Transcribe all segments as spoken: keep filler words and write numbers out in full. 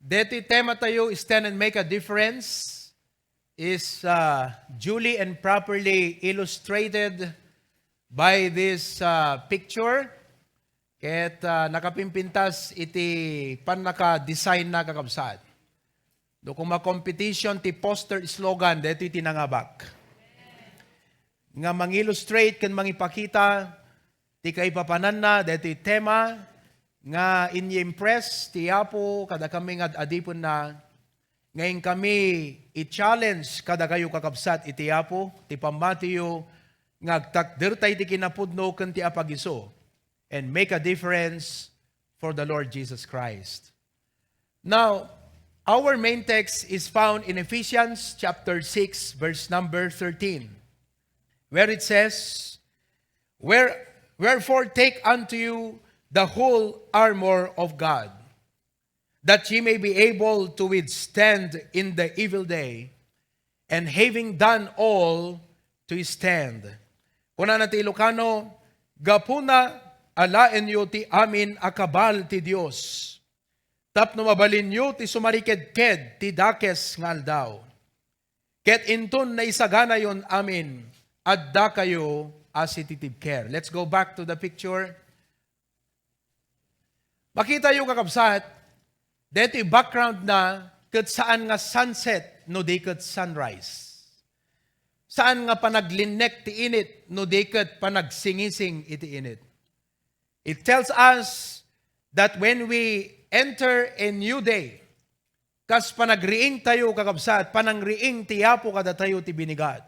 Detoy tema tayo, Stand and Make a Difference, is uh, duly and properly illustrated by this uh, picture. Ket uh, nakapimpintas iti pannaka-design na, kakabsat. No koma competition ti poster slogan, detoy ti nangabak nga mangillustrate ken mangipakita ti kaipapananna daytoy tema nga inye-impress ti Apo kadakami nga ad-adipenna, nga inkami i-challenge kadakayo, kakabsat, iti Apo ti pammatiyo nga agtakderta iti kinapudno ken ti apagiso, and make a difference for the Lord Jesus Christ. Now, our main text is found in Ephesians chapter six, verse number thirteen, where it says, "Where, wherefore take unto you the whole armor of God, that ye may be able to withstand in the evil day, and having done all, to stand." Kunana ti Ilocano, "Gapuna, alaenyo ti amin a kabal ti Dios, tapno mabalinyo ti sumarikedked ti dakes nga aldaw. Ket inton naisaganayon amin, addakayo a sititibker." Let's go back to the picture. Makitayo, kakabsat, detoy background na ket saan nga sunset no di ket sunrise. Saan nga panaglinnek ti init no di ket panagsingising iti init. It tells us that when we enter a new day, kas panagriing tayo, kakabsat, panangriing ti Apo kadatayo ti binigat.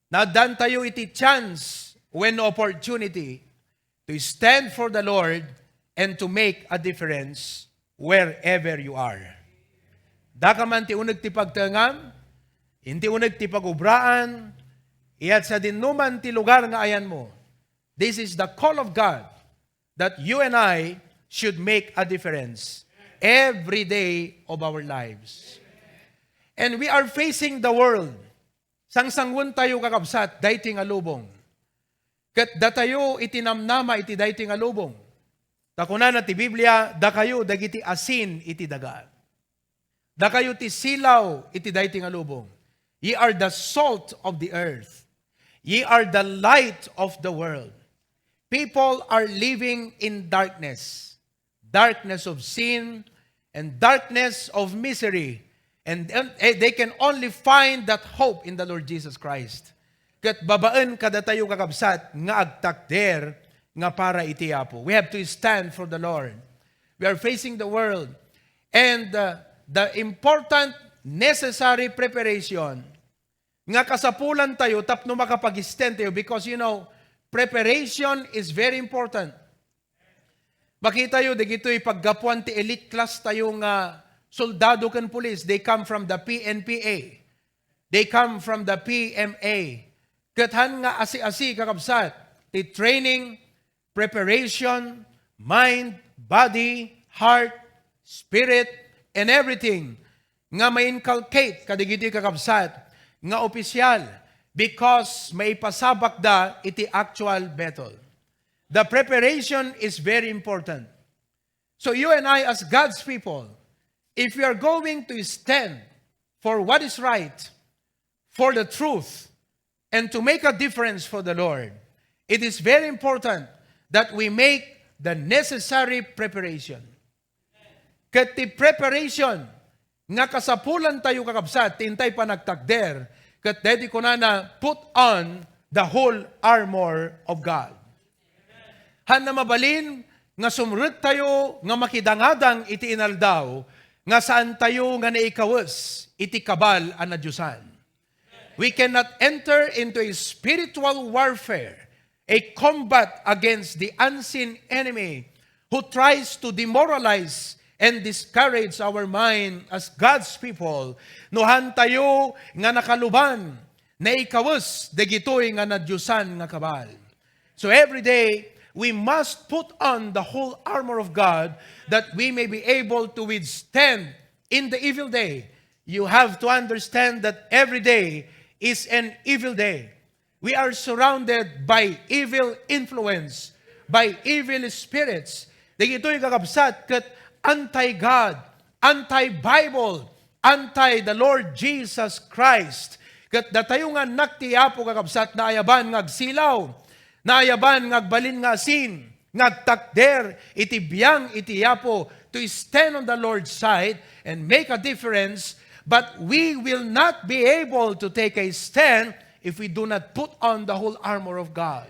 Naaddan tayo iti chance when opportunity to stand for the Lord and to make a difference wherever you are. Daka man ti uneg ti pagtengam, inti uneg ti pagubraan, iyat sadinoman ti lugar nga ayanmo. This is the call of God that you and I should make a difference every day of our lives. And we are facing the world. Sangsanguentayo, kakabsat, daytoy nga lubong. Ket datayo iti namnama iti daytoy nga lubong. Ta kunana ti Biblia, "Dakayo dagiti asin iti daga. Dakayo ti silaw iti daytoy nga lubong. Ye are the salt of the earth. Ye are the light of the world." People are living in darkness, darkness of sin, and darkness of misery. And, and, eh, they can only find that hope in the Lord Jesus Christ. Ket babaen kadatayo, kakabsat, nga agtakder nga para iti Apo. We have to stand for the Lord. We are facing the world. And uh, the important, necessary preparation nga kasapulan tayo tapno makapag-stand tayo, because, you know, preparation is very important. Makitayo, dagitoy paggapuan ti elite class tayo nga soldado ken pulis, they come from the P N P A. They come from the P M A. Ket han nga asi-asi, kakabsat, ti training, preparation, mind, body, heart, spirit, and everything nga ma-inculcate kadagiti kakabsat nga opisyal, because maipasabakda iti actual battle. The preparation is very important. So you and I, as God's people, if we are going to stand for what is right, for the truth, and to make a difference for the Lord, it is very important that we make the necessary preparation. Ket ti preparation nga kasapulan tayo, kakabsat, ti intay panagtakder, ket daydi kunana, "Put on the whole armor of God." Hanna mabalin nga sumrek tayo nga makidangadang iti inaldaw nga saan tayo nga naikawes iti kabal a nadiosan. We cannot enter into a spiritual warfare, a combat against the unseen enemy who tries to demoralize and discourage our mind as God's people, no han tayo nga nakaluban, naikawes dagitoy nga nadiosan nga kabal. So every day, we must put on the whole armor of God that we may be able to withstand in the evil day. You have to understand that every day is an evil day. We are surrounded by evil influence, by evil spirits. Dagitoy, kakabsat, ket anti-God, anti-Bible, anti the Lord Jesus Christ. Ket datayo nga annak ti Apo, kakabsat, naayaban nga agsilaw, naayaban nga agbalin nga asin, nga agtakder iti biang iti Apo to stand on the Lord's side and make a difference, but we will not be able to take a stand if we do not put on the whole armor of God.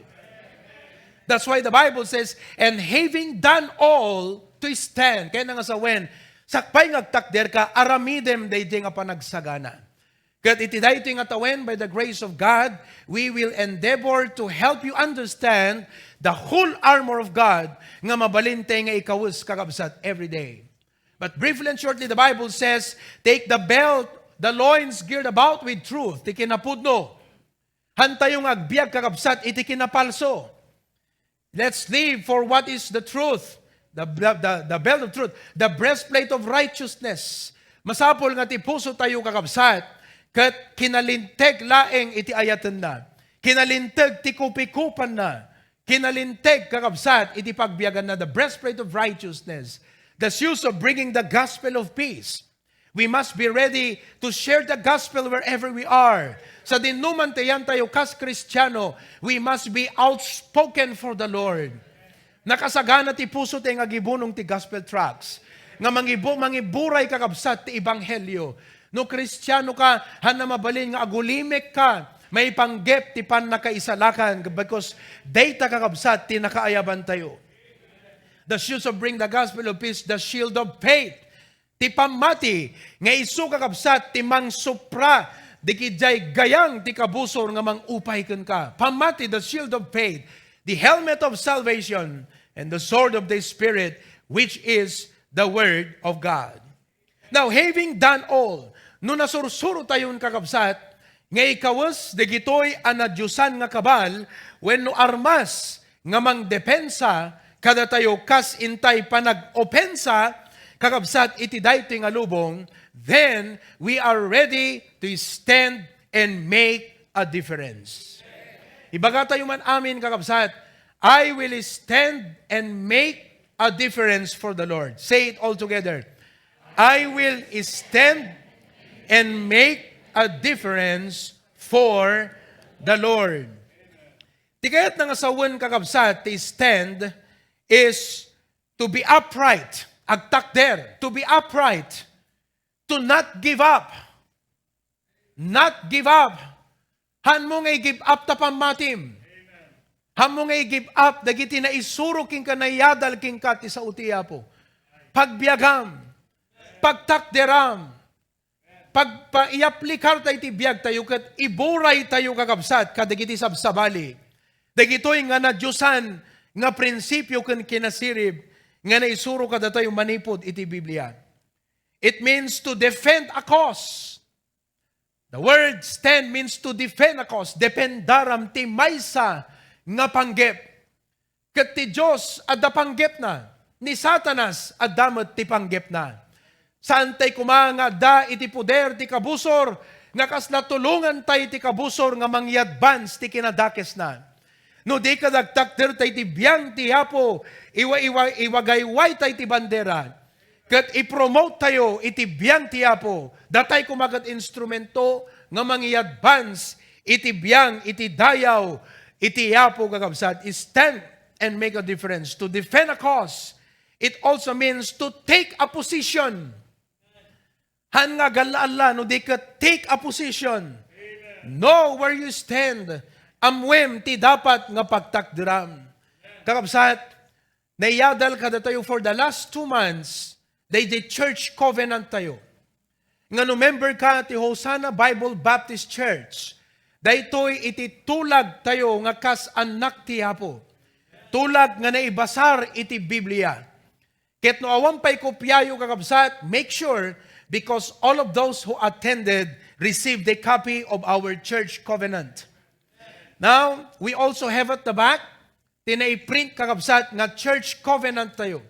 That's why the Bible says, "And having done all to stand," kayatna nga sawen, sakbay nga agtakder ka, aramidem daydi nga panagsagana. Ket iti daytoy nga tawen, by the grace of God, we will endeavor to help you understand the whole armor of God nga mabalin tay nga ikawes, kakabsat, every day. But briefly and shortly, the Bible says, "Take the belt, the loins girded about with truth." Ti kinapudno. Hantayo nga agbiag, kakabsat, iti kinapalso. Let's live for what is the truth, the, the, the, the belt of truth, the breastplate of righteousness. Masapul nga ti puso tayo, kakabsat, ket kinalinteg laeng iti ayatenna. Kinalinteg ti kupikupanna. Kinalinteg, kakabsat, iti pagbiaganna, the breastplate of righteousness, the shoes of bringing the gospel of peace. We must be ready to share the gospel wherever we are. Sadinoman ti ayan tayo kas Kristiano, we must be outspoken for the Lord. Nakasagana ti puso tayo nga agibunong ti gospel tracts. Nga mangibu-, mangiburay, kakabsat, ti ebanghelio. No Kristiano ka, hanna mabalin nga agulimek ka, maipanggep ti pannakaisalakan, because dayta, kakabsat, ti nakaayaban tayo. The shoes of bring the gospel of peace, the shield of faith. Ti pammati nga isu, kakabsat, ti mangsupra dagiti gayam ti kabusor nga mangupay kenka. Pammati, the shield of faith, the helmet of salvation, and the sword of the Spirit, which is the word of God. Now, having done all, no nasursuro tayon, kakabsat, nga ikawes dagitoy a nadiosan nga kabal wenno armas nga mangdepensa kadatayo kas intay panag-opensa, kakabsat, iti daytoy nga lubong, then we are ready to stand and make a difference. Ibaga tayo man amin, kakabsat, "I will stand and make a difference for the Lord." Say it all together. "I will stand and make a difference for the Lord." Ti kayatna nga sawen, kakabsat, ti stand is to be upright, agtakder, to be upright, to not give up. Not give up. Hanmo nga i-give up ta pammatim. Hanmo nga i-give up dagiti naisuro kenka, naiyadal kenka ti sao ti Apo. Pagbiagam, pagtakderam, pagpa-, iaplikar tayo ti biag tayo ket iburay tayo, kakabsat, kadagiti sabsabali. Dagitoy nga nadiosan nga prinsipio ken kinasirib nga naisuro kadatayo manipud iti Biblia. It means to defend a cause. The word stand means to defend a cause. Dependaram ti maysa nga panggep. Ket ti Dios adda panggepna. Ni Satanas adda met ti panggepna. Saantay koma nga adda iti poder ti kabusor nga kasla tulongantay ti kabusor nga mangi-advance ti kinadakesna. No di kadagtakder tay ti biang ti Apo, iwa-, iwa-, iwagayway tay ti bandera. Ket i-promote tayo iti biang ti Apo. Datay koma ket instrumento nga mangi-advance iti biang, iti dayaw, iti Apo, kakabsat. Stand and make a difference. To defend a cause, it also means to take a position. Han nga agalla-alla no di ket take a position. Know where you stand. Ammoem ti dapat nga pagtakderam. Kakabsat, naiyadal kadatayo for the last two months, daydi church covenant tayo. Nga no member ka ti Hosanna Bible Baptist Church, daytoy iti tulag tayo nga kas annak ti Apo. Tulag nga naibasar iti Biblia. Ket no awan pay kopiayo, kakabsat, make sure, because all of those who attended received a copy of our church covenant. Now, we also have at the back, ti naiprint, kakabsat, nga church covenant tayo.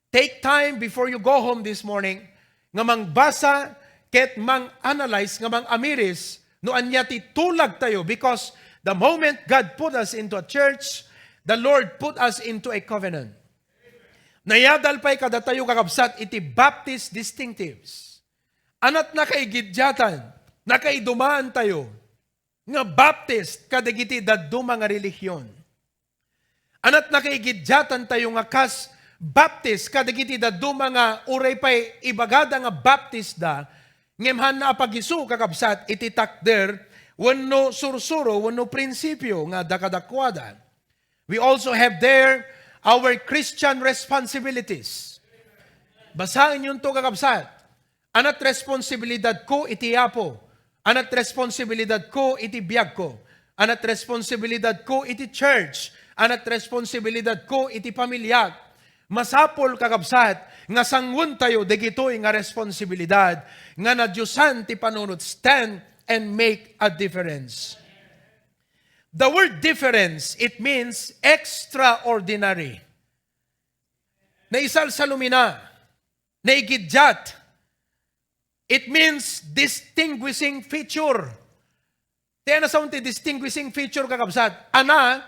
Take time before you go home this morning nga mangbasa ket mang-analyze, nga mang-amiris no ania ti tulag tayo, because the moment God put us into a church, the Lord put us into a covenant. Nayadal pay kadatayo, kakabsat, iti Baptist distinctives. Anat nakaigiddiatan, nakaidumaantayo nga Baptist kadagiti dadduma nga relihion. Anat nakaigiddiatantayo nga kas Baptist kadagiti dadduma nga uray pay ibagada nga Baptist da, ngem haanna a pagisu, kakabsat, iti takder wenno sursuro wenno prinsipio nga adda kadakuada. We also have there our Christian responsibilities. Basaenyonto, kakabsat. Anat responsibilidadko iti Apo. Anat responsibilidadko iti biagko. Anat responsibilidadko iti church. Anat responsibilidadko iti pamiliak. Masapul, kakabsat, nga sanguentayo dagitoy nga responsibilidad nga nadiosan ti panunot. Stand and make a difference. The word difference, it means extraordinary. Naisalsalumina, naigiddiat. It means distinguishing feature. Ti anasaon ti distinguishing feature, kakabsat? Ana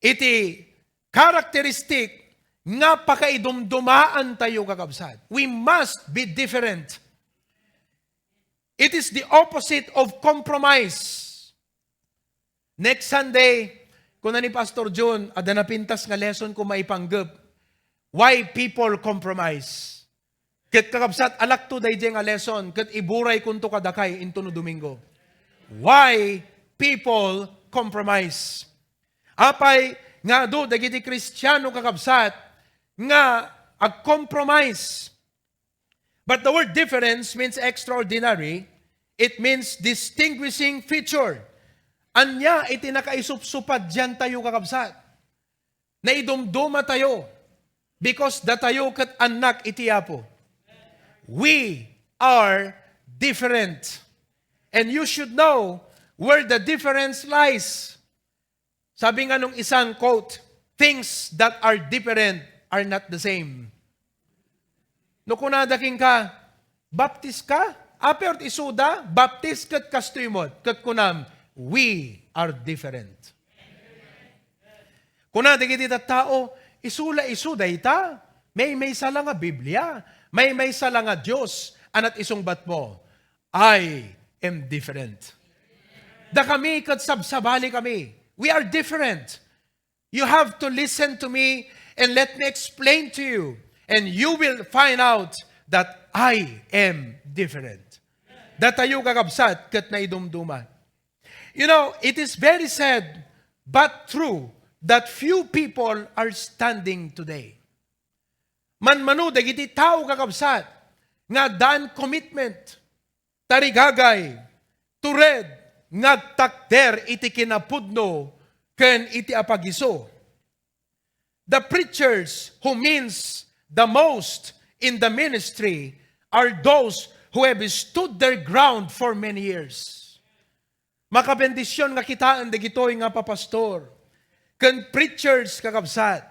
iti characteristic nga pakaidumdumaantayo, kakabsat. We must be different. It is the opposite of compromise. Next Sunday, kuna ni Pastor Jun, adda napintas nga lesson ko maipanggep. Why people compromise? Ket, kakabsat, alakto daydiay nga lesson ket iburaykonto kadakay intono Domingo. Why people compromise? Apay nga adu dagiti Kristiano, kakabsat, nga agcompromise? But the word difference means extraordinary. It means distinguishing feature. Ania iti nakaisupsupadiantayo, kakabsat? Naidumdumatayo because datayo ket annak iti Apo. We are different. And you should know where the difference lies. Sabi nga nung isang quote, "Things that are different are not the same." No kunada kenka, "Baptist ka?" Apay isuda, Baptist ket kastoy met. Ket kunam, "We are different." Kuna dagiti tattao, "Isu la isu dayta. Maymaysa la nga Biblia. Maymaysa la nga Dios." Anat isungbat mo, "I am different." Dakami ket sabsabali kami. We are different. You have to listen to me and let me explain to you, and you will find out that I am different. Datayo, kakabsat, ket naidumduma. You know, it is very sad but true that few people are standing today. Manmano dagiti tao, kakabsat, nga addaan commitment, tarigagay, tured nga agtakder iti kinapudno ken iti apagiso. The preachers who means the most in the ministry are those who have stood their ground for many years. Makabendision nga kitaen dagitoy nga papastor ken preachers, kakabsat,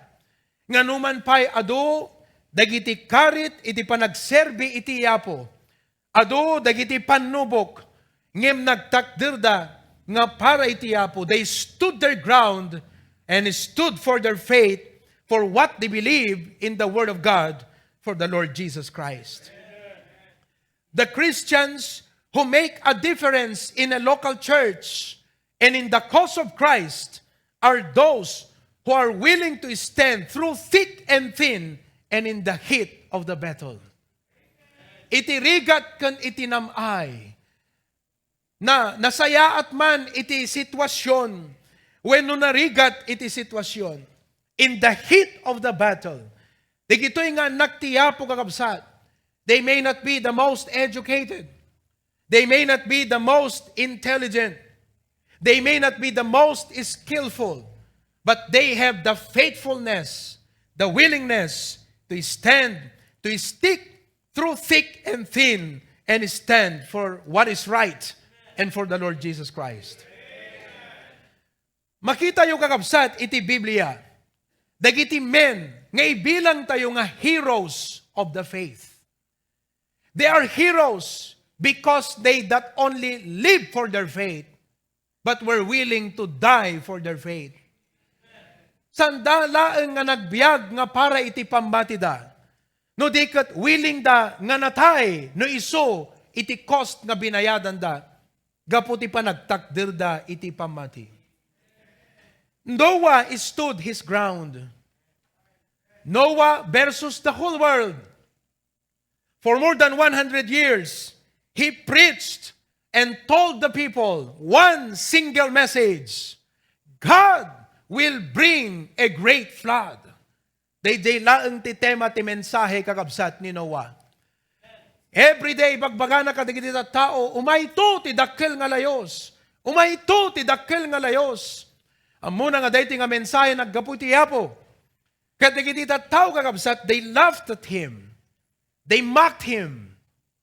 nga numan pay adu dagiti karit iti panagserbi iti Apo, adu dagiti pannubok, ngem nagtakderda nga para iti Apo. They stood their ground and stood for their faith, for what they believe in the Word of God, for the Lord Jesus Christ. The Christians who make a difference in a local church and in the cause of Christ are those who are willing to stand through thick and thin and in the heat of the battle. Iti rigat ken iti nam-ay, na nasayaat man iti sitwasyon wenno narigat iti sitwasyon, in the heat of the battle, dagitoy nga annak ti Apo, kakabsat, they may not be the most educated, they may not be the most intelligent, they may not be the most skillful, but they have the faithfulness, the willingness to stand, to stick through thick and thin, and stand for what is right and for the Lord Jesus Christ. Makitayo, kakabsat, iti Biblia dagiti men nga ibilangtayo nga heroes of the faith. They are heroes because they not only live for their faith, but were willing to die for their faith. Saanda laeng nga nagbiag nga para iti pammatida, no di ket willing da nga natay no isu iti cost nga binayadanda gapu ti panagtakderda iti pammati. Noah stood his ground. Noah versus the whole world. For more than one hundred years, he preached and told the people one single message: God will bring a great flood. Daydiay laeng ti tema ti mensahe, kakabsat, ni Noah. Every day, bagbagana kadagiti tattao, "Umayto ti dakkel nga layus! Umayto ti dakkel nga layus!" Ammona nga daytoy nga mensahe naggapu iti Apo. Kadagiti tattao, kakabsat, they laughed at him. They mocked him.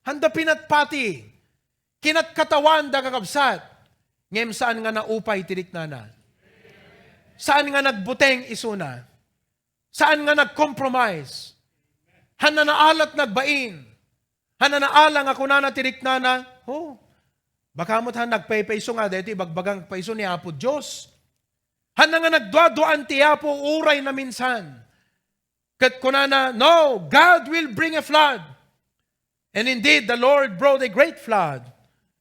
Handa pinatpati. Kinatkatawan da, kakabsat. Ngem saan nga naupay ti riknana. Saan nga nagbuteng isuna. Saan nga nag-compromise. Handa naalat nagbain. Handa naala nga kunana ti riknana, "Oh, baka met han nagpaypayso nga daytoy ibagbagak payso ni Apo Dios." Handa nga nagduaduaan ti Apo uray naminsan. Ket kunana, "No, God will bring a flood." And indeed, the Lord brought a great flood.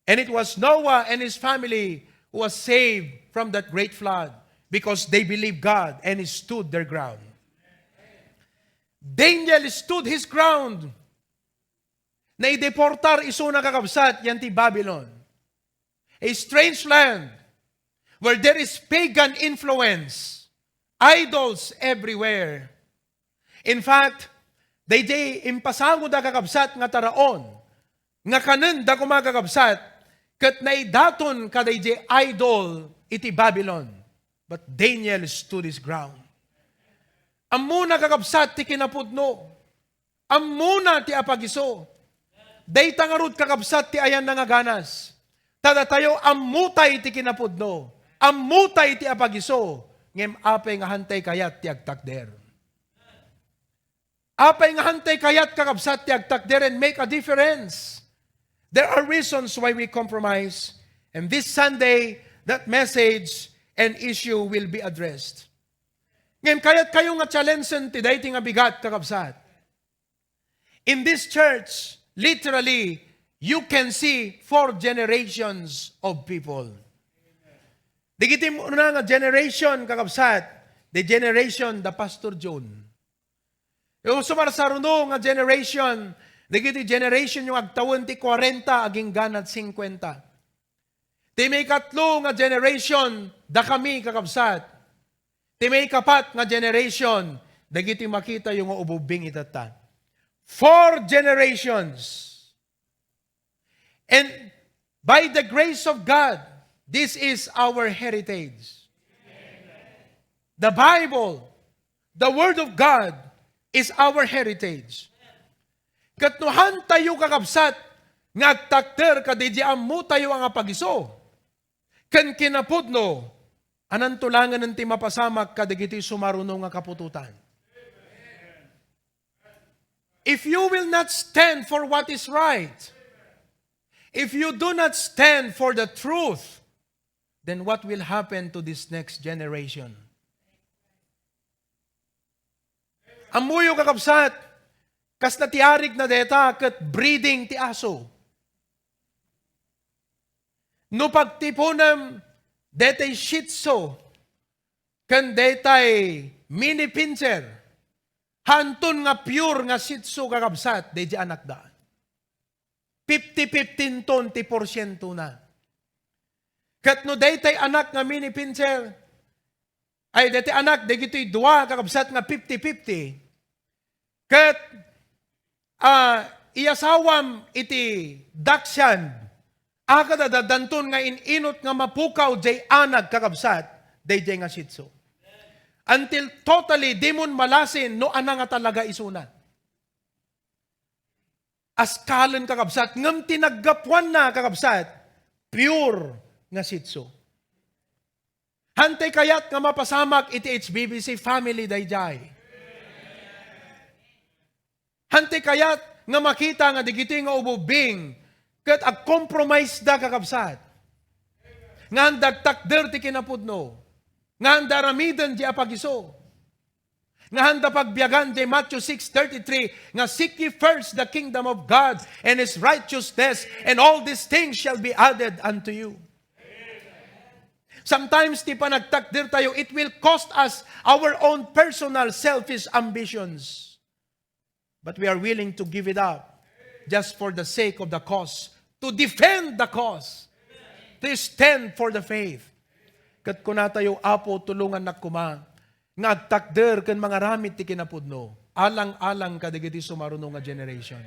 And it was Noah and his family who was saved from that great flood because they believed God and he stood their ground. Daniel stood his ground. Naideportar isuna, kakabsat, yan ti Babylon. A strange land where there is pagan influence, idols everywhere. In fact, daydiay impasangoda, kakabsat, nga taraon, nga kanen da koma, kakabsat, ket naidaton kadaydiay idol iti Babylon. But Daniel stood his ground. Ammona, kakabsat, ti kinapudno. Ammona ti apagiso. Dayta ngarud, kakabsat, ti ayanna nga ganas. Ta datayo, ammotay ti kinapudno. Ammotay ti apagiso. Ngem apay nga hantay kayat ti agtakder? Apay nga hantay kayat, kakabsat, ti agtakder and make a difference? There are reasons why we compromise. And this Sunday, that message and issue will be addressed. Ngem kayatkayo nga challengeen ti daytoy nga bigat, kakabsat. In this church, literally, you can see four generations of people. Dagiti una nga generation, kakabsat, the generation the Pastor John. Yung sumarsaruno nga generation, dagiti generation yung agtawen ti kwarenta agingganat singkwenta. Ti maikatlo nga generation, dakami, kakabsat. Ti maikapat nga generation, dagiti makitayo nga ububbing itatta. Four generations. And by the grace of God, this is our heritage. The Bible, the Word of God, is our heritage. Ket no hantayo, kakabsat, nga agtakder kadaydi ammotayo a nga pagiso ken kinapudno, ananto langen ti mapasamak kadagiti sumaruno nga kaputotan? If you will not stand for what is right, if you do not stand for the truth, then what will happen to this next generation? Ammoyo, kakabsat, kasla ti arigna deta ket breeding ti aso. No pagtiponem detay Shih Tzu ken detay Mini Pinscher, hanton nga pure nga Shih Tzu, kakabsat, daydi anakda. Fifty fifty ton ti porsientona. Ket no daytay anak nga Mini Pinscher, ay, daytay anak, dagitoy dua, kakabsat, nga fifty fifty, ket, ah, iyasawam iti Dachshund, a, kada addanton nga in-inut nga mapukaw jay anak, kakabsat, dayjay nga Shih Tzu. Until totally, dimon malasin no ana nga talaga isuna. Askalen, kakabsat, ngem ti naggapuanna, kakabsat, pure nga Shih Tzu. Hantay kayat nga mapasamak iti H B B C family dayjay. Hantay kayat nga makita nga digitoy nga ububbing ket agcompromise da, kakabsat. Nga handa agtakder ti kinapudno. Nga handa aramiden di apagiso. Nga handa pagbiagan ti Matthew six thirty-three, nga, "Seek ye first the kingdom of God and His righteousness, and all these things shall be added unto you." Sometimes, ti panagtakder tayo, it will cost us our own personal selfish ambitions. But we are willing to give it up just for the sake of the cause, to defend the cause, to stand for the faith. Ket kuna tayo, "Apo, tulongannak koma nga agtakder ken mangaramid ti kinapudno, alang-alang kadagiti sumaruno nga generation."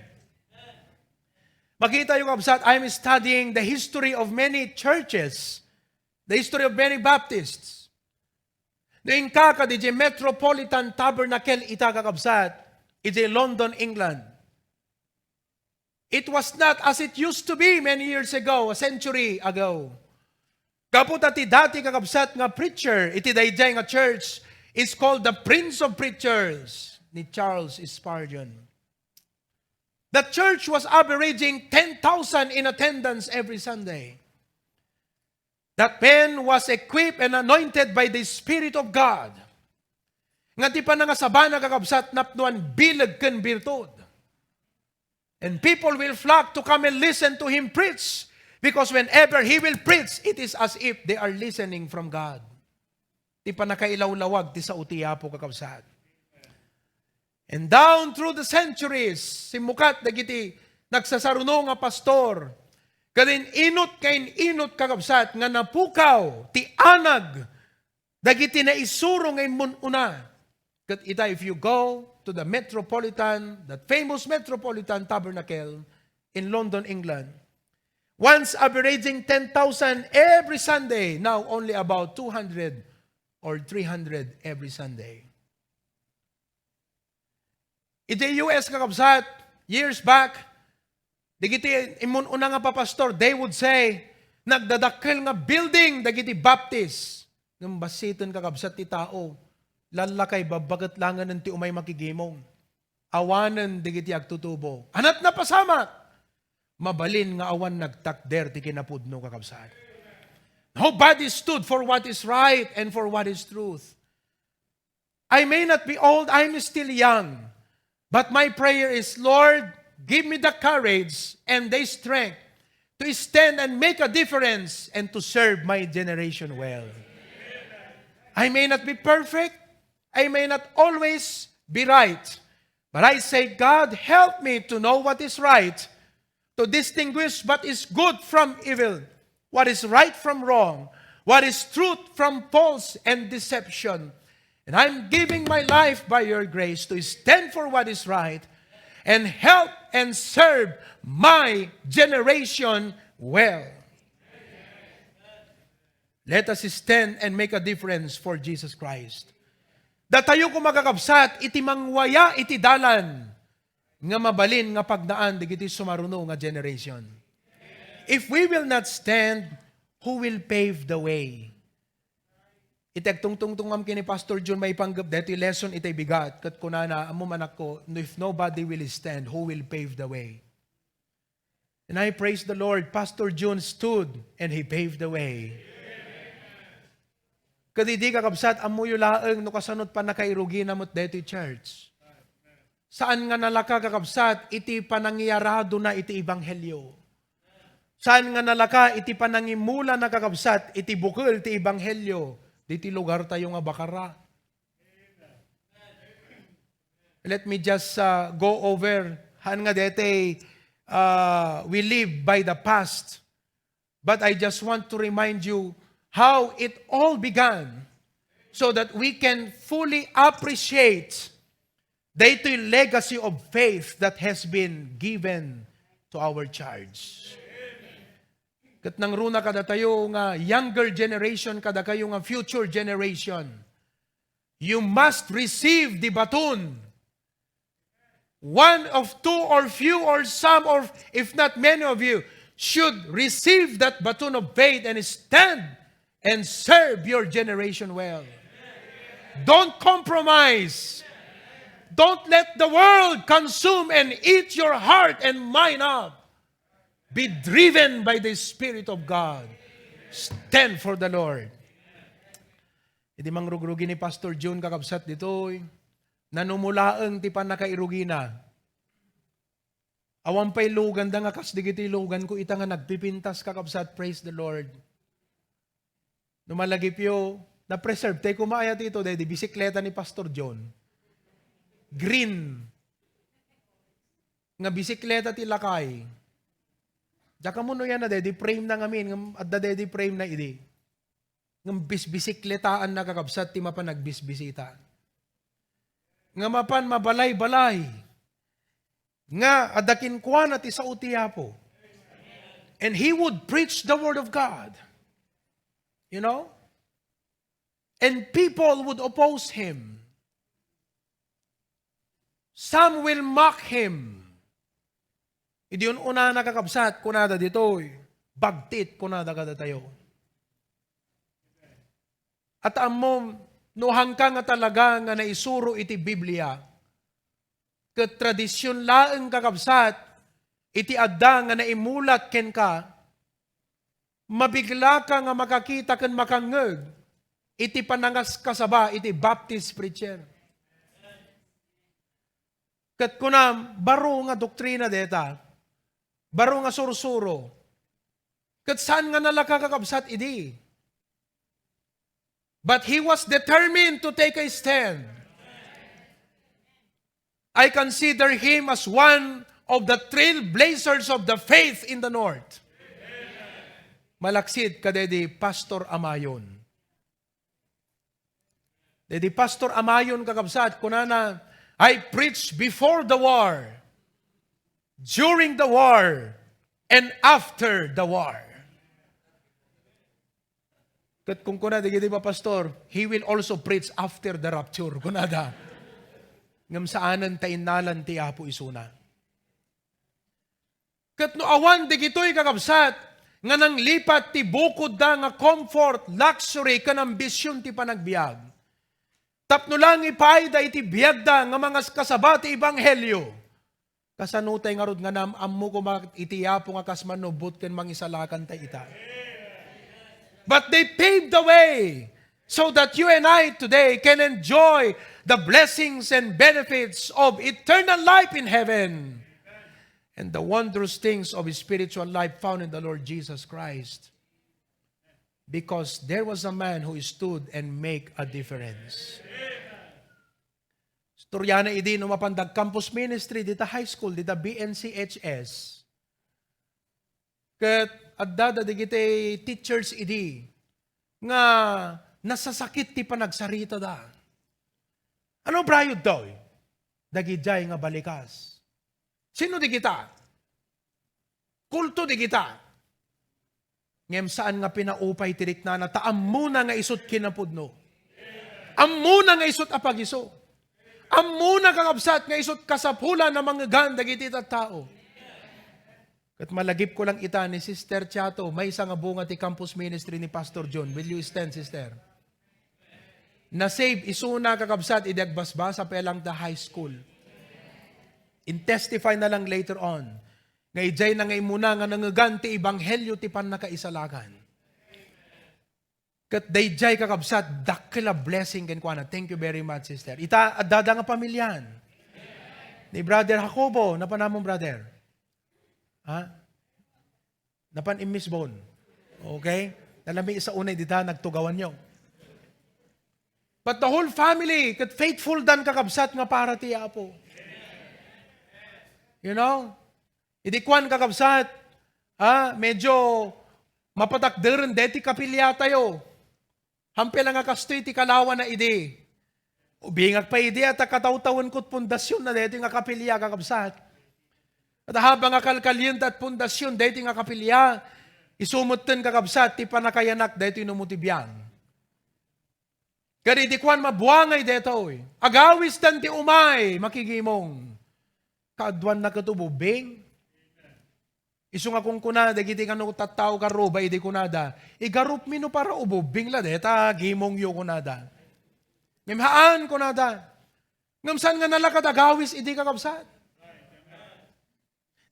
Makita tayo, kabsat, I'm studying the history of many churches, the history of many Baptists. No inka kadi Metropolitan Tabernacle ita, kakabsat, iti London, England. It was not as it used to be many years ago, a century ago. Gapu ta ti dati, kakabsat, nga preacher iti daydiay nga church is called the Prince of Preachers, ni Charles Spurgeon. The church was averaging ten thousand in attendance every Sunday. That man was equipped and anointed by the Spirit of God. Nga ti panangasabana, kakabsat, napnuan bileg ken birtud. And people will flock to come and listen to him preach, because whenever he will preach, it is as if they are listening from God. Ti pannakailawlawag ti sao ti Apo, kakabsat. And down through the centuries, simmukat dagiti nagsasaruno nga pastor, ket in-inut ken in-inut, kakabsat, nga napukaw ti anag dagiti naisuro nga immun-una. Ket ita, if you go to the Metropolitan, that famous Metropolitan Tabernacle in London, England, once averaging ten thousand every Sunday, now only about two hundred or three hundred every Sunday. Iti U S, kakabsat, years back, dagiti immun-una nga papastor, they would say, "Nagdadakkel nga building dagiti Baptist." Ngem bassiten, kakabsat, ti tao, lallakay, babbaket langen ti umay makigimong. Awanen dagiti agtutubo. Aniat napasamak? Mabalin nga awan nagtakder ti kinapudno, kakabsat. Nobody stood for what is right and for what is truth. I may not be old, I'm still young. But my prayer is, Lord, give me the courage and the strength to stand and make a difference and to serve my generation well. I may not be perfect, I may not always be right, but I say, God, help me to know what is right, to distinguish what is good from evil, what is right from wrong, what is truth from false and deception. And I'm giving my life by your grace to stand for what is right and help and serve my generation well. Let us stand and make a difference for Jesus Christ. Datayo koma, kakabsat, iti mangwaya iti dalan nga mabalin nga pagnaan dagiti sumaruno nga generation. If we will not stand, who will pave the way? Iti agtungtungtungam ken ni Pastor Jun maipanggep daytoy lesson, itay bigat, ket kunana, "Ammom, anakko, if nobody will stand, who will pave the way?" And I praise the Lord, Pastor Jun stood and he paved the way. Ket idi, kakabsat, ammoyo laeng no kasano ti pannakairugina met daytoy church. Saan nga nalaka, kakabsat, iti panangiyaradona iti ebanghelio. Saan nga nalaka iti panangimulana, kakabsat, iti bukel ti ebanghelio ditoy lugartayo nga bakara. Let me just, uh, go over. Haan nga daytoy, uh, we live by the past. But I just want to remind you how it all began so that we can fully appreciate daytoy legacy of faith that has been given to our church. Ket nangruna kadatayo nga younger generation, kadakayo nga future generation, you must receive the baton. One of two or few or some, or if not many of you, should receive that baton of faith and stand and serve your generation well. Don't compromise. Don't let the world consume and eat your heart and mind up. Be driven by the Spirit of God. Stand for the Lord. Idi mangrugrugi ni Pastor Jun, kakabsat, ditoy, Nanumulaeng ti pannakairugina. Awan pay luganda nga kas digiti luganko ita nga nagpipintas, kakabsat, praise the Lord. No malagipyo, na-preserve tayo kumaayat ito, dahil di bisikleta ni Pastor John. Green. Nga bisikleta ti lakay. Diak ammo no yan na, dahil di frame na ngamin, ngem adda daydi frame na idi. Ngem bisbisikletaan na, kakabsat, ti mapan nagbisbisita. Nga mapan mabalay-balay. Nga adda kenkuana ti sao ti Apo. And he would preach the word of God. You know? And people would oppose him. Some will mock him. Idi un-unana, kakabsat, kunada ditoy, bagtit, kunada kadatayo. At ammom, no hangka nga talaga nga naisuro iti Biblia, ket tradision laeng, kakabsat, iti adda nga naimulat kenka, mabiglaka nga makakita ken makangngeg iti panangaskasaba iti Baptist preacher. Ket kunam, baro nga doktrina deta, baro nga sursuro. Ket saan nga nalaka, kakabsat, idi. But he was determined to take a stand. I consider him as one of the trailblazers of the faith in the North. Malaksid kadaydi Pastor Amayon. Daydi Pastor Amayon, kakabsat, kunana, "I preach before the war, during the war, and after the war." Ket kunkuna dagiti mapastor, "He will also preach after the rapture," kunada. Ngem saanen ta innalan ti Apo isuna. Ket no awan dagitoy, kakabsat, nga nanglipat ti bukodda nga comfort, luxury, ken ambision ti panagbiag, tapno la nga ipayda iti biagda nga mangaskasaba ti ebanghelio, kasano tay ngarud nga nam-ammo koma iti Apo nga kas manubbot ken mangisalakan tay ita? But they paved the way so that you and I today can enjoy the blessings and benefits of eternal life in heaven and the wondrous things of spiritual life found in the Lord Jesus Christ. Because there was a man who stood and make a difference. Istoriana idi no mapan dag campus ministry dita high school, dita B N C H S. Ket adda dagiti teachers idi nga nasasakit ti panagsaritada. Ano brayod daw? Dagidiay nga balikas. Sino di kita? Kulto di kita. Ngem saan nga pinaupay ti riknana, ta ammona nga isut kinapudno. Ammona nga isut a pagiso. Ammona, kakabsat, nga isut kasapulan a mangngegan dagiti tattao. Ket malagipko lang ita ni Sister Chato, maysa nga bunga ti campus ministry ni Pastor John. Will you stand, sister? Nasave isuna, kakabsat, idi agbasbasa pa lang ta high school. In-testify na lang later on nga idiay na nga immuna nga nangngegan ti ebanghelio ti pannakaisalakan. Ket daydiay, kakabsat, dakkel a blessing kenkuana. Thank you very much, sister. Ita, addada nga pamilian. Ni Brother Jacobo, napanamon, brother? Ha? Napan immisbon. Okay? Nalami isa unay dita, nagtugawanyo. But the whole family, ket faithful dan, kakabsat, nga para ti Apo. You know? Idi kuan, kakabsat, ah, medyo mapatakderen deti kapiliatayo. Hampela nga kastoy ti kalawana idi. Ubingak pay idi, ta katawtawenko ti pundasionna deti nga kapilia, kakabsat. Ket habang nga kalkalien ta ti pundasion deti nga kapilia, isu metten, kakabsat, ti pannakayanak deti no mo ti biag. Ket idi kuan, mabuangay detoy. Agawisdan ti umay, makigimong. Kaaduanna ket ububbing. Isu nga kunkuna dagiti kano tattao garruba idi kunada, "Igarupmi no para ububbing la deta gimongyo," kunada. Ngem haan, kunada. Ngem saan nga nalaka ti agawis idi, kakabsat?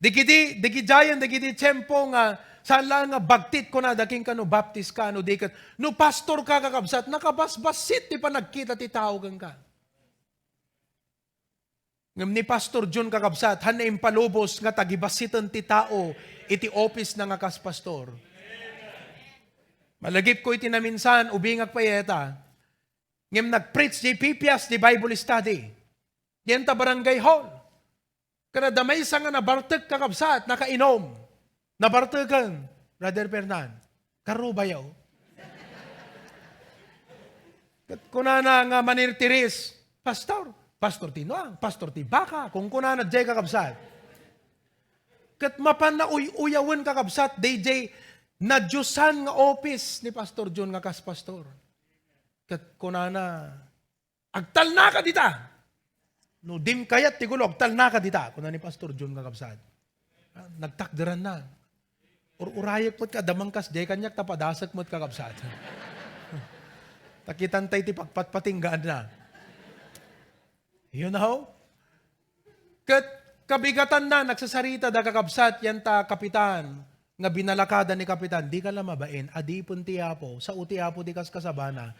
Dagiti, dagidiayen, dagiti tiempo nga saan laeng nga bagtit kunada ken kano baptis ka, no di ket, no pastor ka, kakabsat, nakabasbassit ti panagkita ti tao kenka. Ngem ni Pastor John, kakabsat, hanna impalubos nga tagibassiten ti tao iti office na nga kas pastor. Malagipko iti naminsan, ubingak pay ita. Ngem nag-preach di pipias di Bible study. Diyan ta barangay hall. Kada maysa nga nabartek, kakabsat, nakainom. Nabarteken, Brother Fernan. Karubayo. Ket kunana nga manirtiris, "Pastor, pastor ti nuang, pastor ti baka," kunkunana jay, kakabsat. Ket mapan nauy-uyawen, kakabsat, dayjay nadiosan nga office ni Pastor John nga kas pastor. Ket kunana, "Agtalnaka dita! No dim kayat ti gulo, agtalnaka dita," kuna ni Pastor John, kakabsat. Ah, nagtakderanna. Ur-urayek met ka, damang kas jay kaniak, ta padasek met, kakabsat. Ta kitan tay ti pagpatpatinggaanna. You know? Ket kabigatanna, nagsasarita da, kakabsat, yan ta kapitan, nga binalakada ni kapitan, "Dika la mabain, adipen ti Apo, sao ti Apo ti kaskasabana."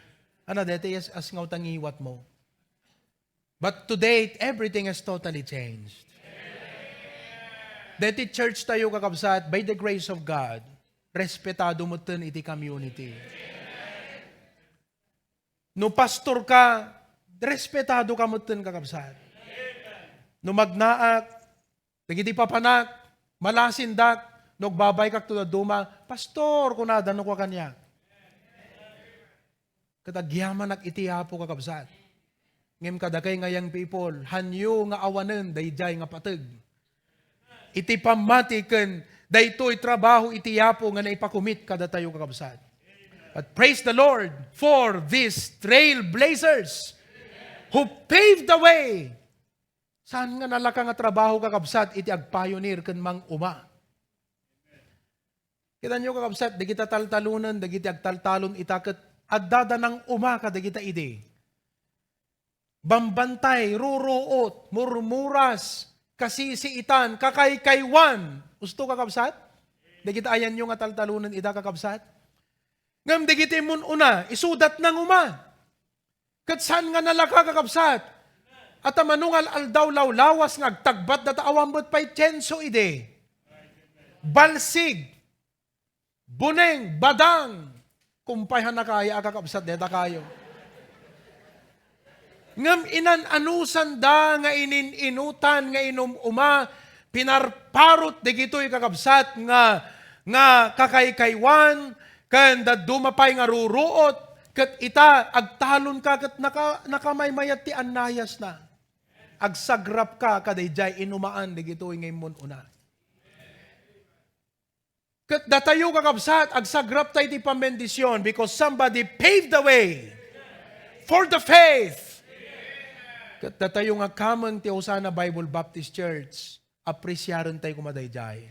Ana, deti as, as nga utangiwat mo. But today, everything has totally changed. Deti church tayo, kakabsat, by the grace of God, respetado metten iti community. No pastor ka, respetado ka metten, kakabsat. No magnaak, dagiti papanak, malasindak, no agbabaykak to dadduma, "Pastor," kunada, no kua kaniak. Ket agyamanak iti Apo, kakabsat. Ngem kadakay nga young people, hanyo nga awanen daydiay nga pateg iti pammati ken daytoy trabaho iti Apo nga naipakumit kadatayo, kakabsat. But praise the Lord for these trailblazers who paved the way. Saan nga nalaka nga trabaho, kakabsat, iti agpayonir ken manguma? Kitanyo, kakabsat, dagita taltalonen, dagiti agtaltalon ita ket addada nanguma kadagita idi. Bambantay, ruruot, murmuras, kasisiitan, kakaykaywan. Usto, kakabsat? Dagita ayanyo nga taltalonen ida, kakabsat? Ngem dagiti mun-una, isudat nanguma. Ket saan nga nalaka, kakabsat? At mano nga al-aldaw lawlawas nga agtagbat data awan met pay tienso idi. Balsig, buneng, badang. Kumpay, hanna kaya a kakabsat deta kayo. Ngem inan-anusanda nga inin-inutan nga inum-uma, pinarparot dagitoy, kakabsat, nga, nga kakaykaywan, ken dadduma pay nga ruruot, ket ita, agtalon ka ket naka-, nakamaymayat ti annayasna. Agsagrap ka kadaydiay inumaan dagitoy nga immun-una. Ket datayo, kakabsat, agsagrap tay ti pambendision because somebody paved the way for the faith. Ket datayo nga kameng ti Hosanna Bible Baptist Church, apresiaren tay koma daydiay.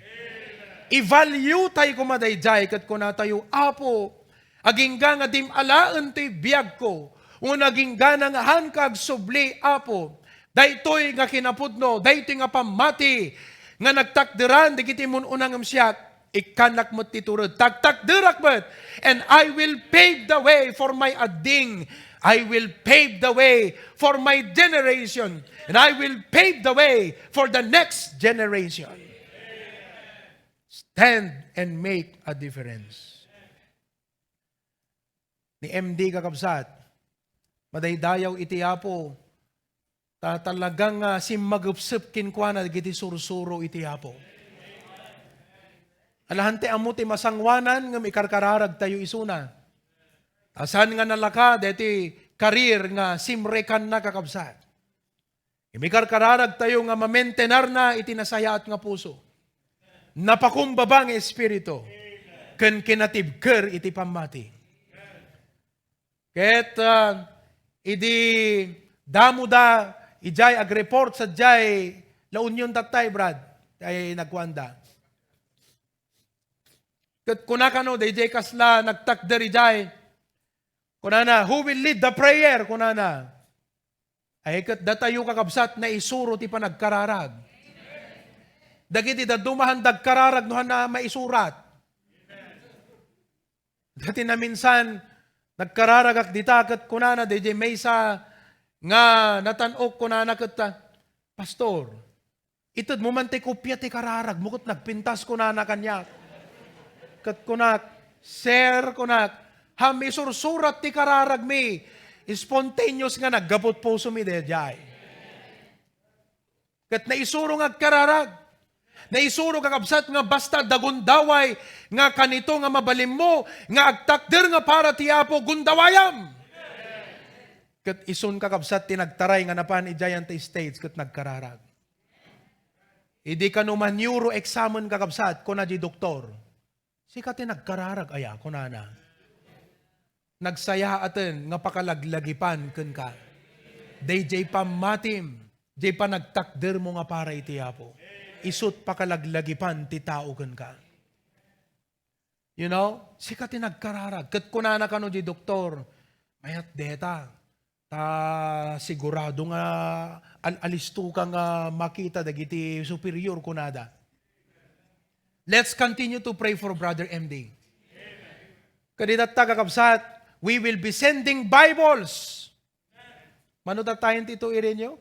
I-value tay koma daydiay ket kunatayo, "Apo, agingga nga dim alaen ti biagko, wenno agingga nga haanka agsubli, Apo, daytoy nga kinapudno, daytoy nga pammati nga nagtakderan dagiti mun-una ngem siak, ikkannak met ti tured, tagtakderak met, and I will pave the way for my adding. I will pave the way for my generation, and I will pave the way for the next generation." Stand and make a difference. Ni M D, kakabsat, madaydayaw iti Apo, ta talagang, ah, simmagepsep kenkuana dagiti sursuro iti Apo. Alahan ti ammo ti masangoanan ngem ikarkararagtayo isuna. Ta saan nga nalaka deti career nga simrekanna, kakabsat. Imikarkararagtayo nga mamentenarna iti nasayaat nga puso, napakumbaba nga espiritu, ken kinatibker iti pammati. Ket, ah, idi damoda, idiay agreport sadiay La Union tattay, Brad, ay nagkuanda. Ket kuna kano, daydiay kasla nagtakder idiay, kunana, "Who will lead the prayer?" kunana. Ay, ket datayo, kakabsat, naisuro ti panagkararag. Dagiti dadduma, han dagkararag no han maisurat. Dati naminsan, nagkararagak dita, ket kunana, daydiay maysa nga natan-ok, kunana ket, ah, "Pastor, itedmo man ti kopia ti kararagmo ket nagpintas," kunana kaniak. Ket kunak, "Sir," kunak, "ham isursurat ti kararagmi. Spontaneous nga naggapu ti pusomi daydiay." Ket naisuro nga agkararag. Naisuro, kakabsat, nga basta adda gundaway nga kanito nga mabalinmo nga agtakder nga para ti Apo, gundawayam. Ket isun, kakabsat, ti nagtaray nga napan idiay anta stage ket nagkararag. Idi kano ma-neuro examine, kakabsat, kuna di doktor, "Sika ti nagkararag aya?" kunana. "Nagsayaaten nga pakalaglagipan kenka. Daydiay pammatim, diay panagtakdermo nga para iti Apo. Isut' pakalaglagipan ti tao kenka." You know, sika ti nagkararag. Ket kunana kano di doktor, "Mayat deta. Ta sigurado nga al-alisto ka nga makita dagiti superior," kunada. Let's continue to pray for Brother M D. Kadi tatta, kakabsat, we will be sending Bibles. Mano tattayen ti ito irenyo?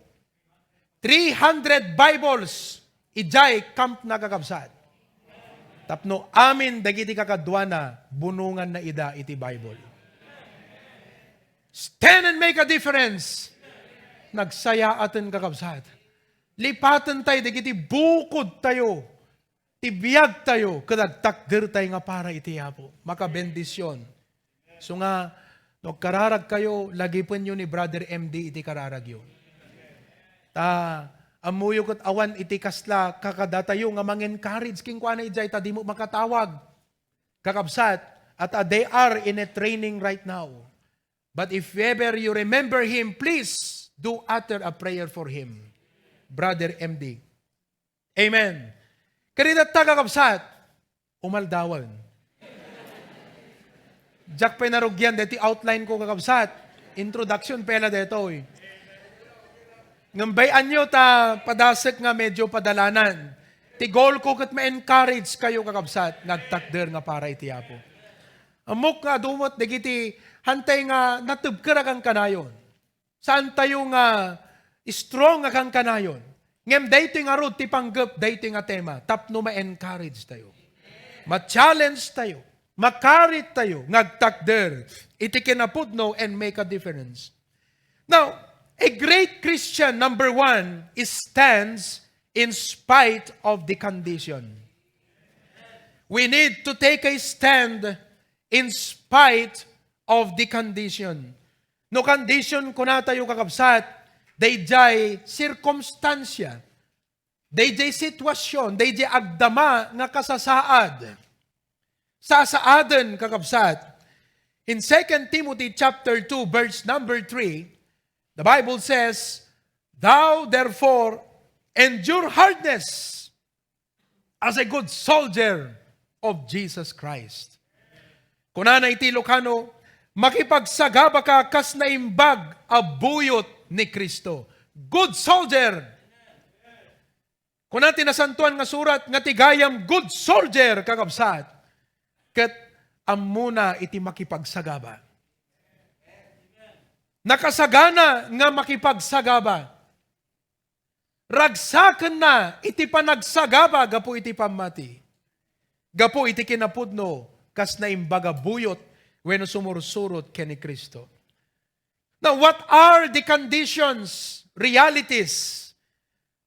Three hundred Bibles idiay camp na, kakabsat. Tapno amin dagiti kakaduana, bunonganna ida iti Bible. Stand and make a difference. Nagsayaaten, kakabsat. Lipaten tayo dagiti bukod tayo, ti biag tayo, ket agtakder tayo nga para iti Apo. Makabendision. So nga, no agkararag kayo, lagipenyo ni Brother M D iti kararagyo. Ta, ammoyo ket awan iti kasla kakadatayo nga mang-encourage kenkuana idiay ta dimo makatawag. Kakabsat, at, uh, they are in a training right now. But if ever you remember him, please do utter a prayer for him, Brother M D. Amen. Kadi tatta, kakabsat, umaldawan. Diak pay narugian deti outline ko, kakabsat. Introduction pay la detoy. Ngem bay-anyo ta padasek nga medyo padalanan. Ti goal ko ket ma-encourage kayo, kakabsat, nga agtakder nga para iti Apo. Ammok nga adu met dagiti hantay nga natebker a kankanayon. Saan tayo nga strong a kankanayon. Ngem daytoy ngarud ti panggep daytoy nga tema tapno ma-encourage tayo. Ma-challenge tayo. Makarit tayo nga agtakder iti kinapudno and make a difference. Now, a great Christian, number one, is stands in spite of the condition. We need to take a stand in spite of the condition. No condition, kunatayo, kakabsat, daydiay sirkumstansya, daydiay sitwasyon, daydiay agdama nga kasasaad. Sasaaden, kakabsat. In Second Timothy chapter two, verse number three, the Bible says, "Thou therefore endure hardness as a good soldier of Jesus Christ." Kunana iti Ilocano, "Makipagsagabaka kas naimbag a buyot ni Cristo." Good soldier. Kuna ti Nasantoan nga Surat nga ti gayam good soldier, kakabsat, ket ammona iti makipagsagaba. Nakasagana nga makipagsagaba. Ragsakenna iti panagsagaba gapu iti pammati, gapu iti kinapudno kas naimbag a buyot wenno sumursurot ken ni Cristo. Now, what are the conditions, realities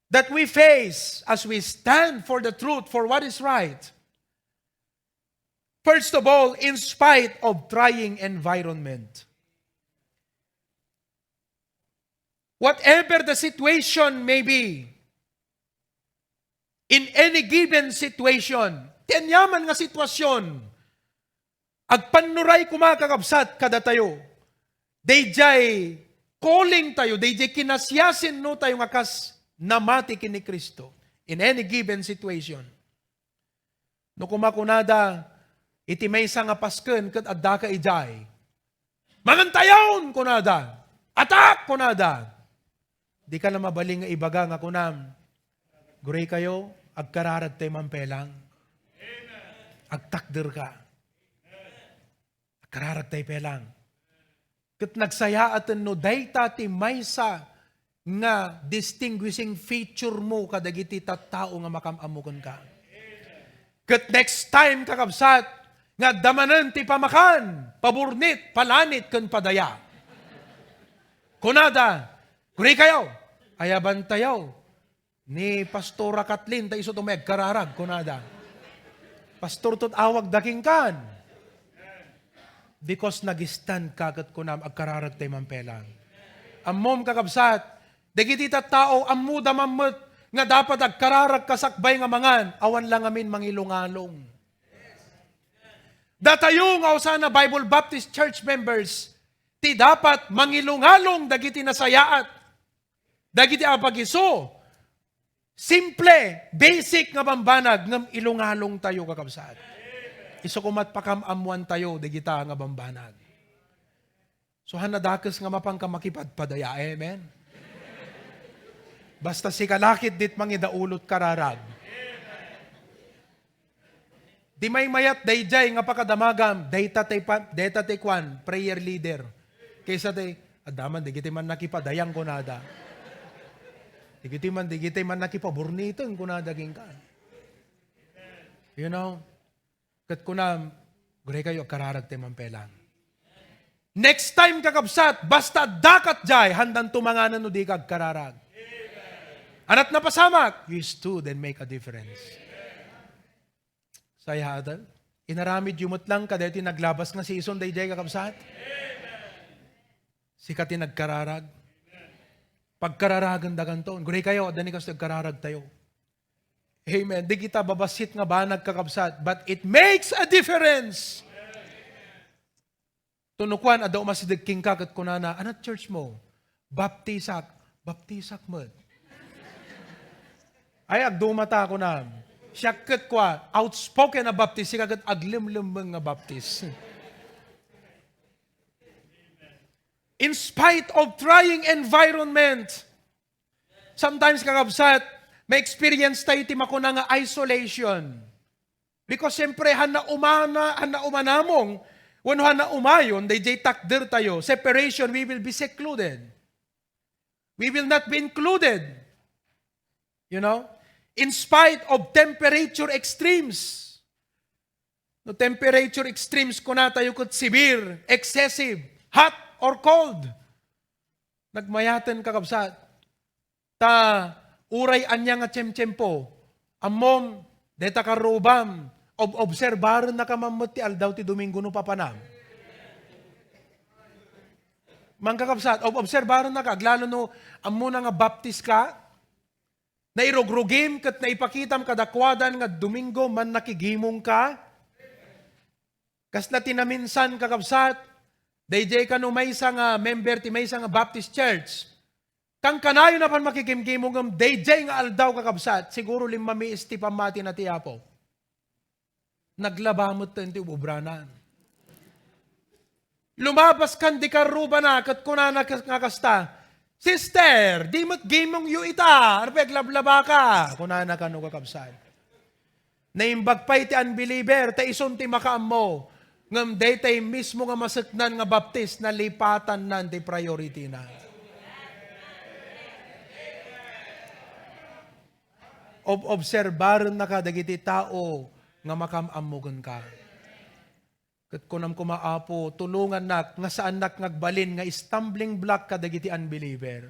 that we face as we stand for the truth, for what is right? First of all, in spite of trying environment. Whatever the situation may be, in any given situation, ti aniaman nga sitwasyon, agpannuray koma, kakabsat, kadatayo. Daydiay calling tayo, daydiay kinasiasino tayo nga kas namati ken ni Cristo in any given situation. No kumakunada iti maysa nga pasken ket addaka idiay, "Mangan tayon!" kunada. "Atak!" kunada. Dika la mabalin nga ibaga nga kunam, "Guraykayo, agkararagtay man pelang. Agtakderka. Agkararagtay pelang." Ket nagsayaaten no dayta ti maysa nga distinguishing feature mo kadagiti tattao nga makam-ammo kenka. Ket next time, kakabsat, nga adda manen ti pamakan, paburnit, palanit, ken padaya. Kunada, "Kurikayo, ayabantayo ni Pastora Kathleen, ta isu ti umay agkararag," kunada. "Pastor, ket awagda kenkan." Because nag-stand ka ket kunam, "Agkararag tay mampelang." Ammom, kakabsat, dagiti tattao, ammoda man met nga dapat agkararag ka sakbay nga mangan, awan la ngamin mangilungalong. Datayo nga Osana Bible Baptist Church members, ti dapat mangilungalong dagiti nasayaat, dagiti apagiso, simple, basic nga bambanag, ngem ilungalong tayo, kakabsat. Isu koma ti pakam-ammoan tayo dagita nga bambanag. So, han nadakes nga mapanka makipadpadaya. Amen? Basta sika la ketdi ti mangidaulot kararag. Di maymayat daydiay nga pakadamagam, dayta ti pa-, dayta ti kuan, prayer leader. Kaysa ti, "Adda man, dagiti man nakipadayang," kunada. "Dagiti man, dagiti man nakipaburniten," kunada kenka. You know? Ket kunam, "Kurikayo, agkararag tay mampelang." Next time, kakabsat, basta adda ket jay, handan tumanganan no dika agkararag. Ania ti napasamak? You stood and make a difference. Sayaat, inaramidyo met lang kadagiti naglabas nga season daydiay, kakabsat. Sika ti nagkararag. Pagkararagen daganton. Kurikayo, adda ni kastoy agkararag tayo. Amen. Di kita babassit nga banag, kakabsat, but it makes a difference. Tunukuan, adda umasideg kenka ket kunana, "Ania ti church mo?" "Baptisak." "Baptisak met." Ay, agdumata, kunam. Siak ket kua, outspoken a Baptist, sika ket aglemlemmeng nga Baptist. In spite of trying environment, sometimes, kakabsat, ma-experience tayo ti makuna nga isolation. Because siyempre, hanna umana, hanna umanamong, wenno hanna umayon, daydiay takder tayo, separation, we will be secluded. We will not be included. You know? In spite of temperature extremes. No temperature extremes, kuna tayo ket severe, excessive, hot or cold. Nagmayaten, kakabsat. Ta uray ania nga tiemtiempo, ammom, dayta karrubam, ob-, obserbarennaka man met ti aldaw ti Domingo no papanam. Mangkakabsat, ob-, obserbarennaka, aglalo no ammona nga Baptist ka, nairugrugim ket naipakitam kadakuada nga Domingo mannakigimongka. Kasla ti naminsan, kakabsat, daydiay kano maysa nga member ti maysa nga Baptist Church. Kankanayon a pannakigimgimong ngem daydiay nga aldaw, kakabsat, siguro limmamiis ti pammatina ti Apo. Naglaba metten ti ububranan. Lumabas kan di karrubana ket kunana kas-, nga kasta, "Sister, di met gimongyo ita, ano pay aglablabaka?" Kunana kano, kakabsat. Naimbag pay ti unbeliever, ta isun ti makaammo. Ngem daytay mismo nga maseknan nga Baptist, nalipatannan ti priority na. Ob-, obserbarennaka dagiti tao nga makam-ammo kenka. Ket kunam koma, "Apo, tulongannak nga saannak nga agbalin nga stumbling block kadagiti unbeliever.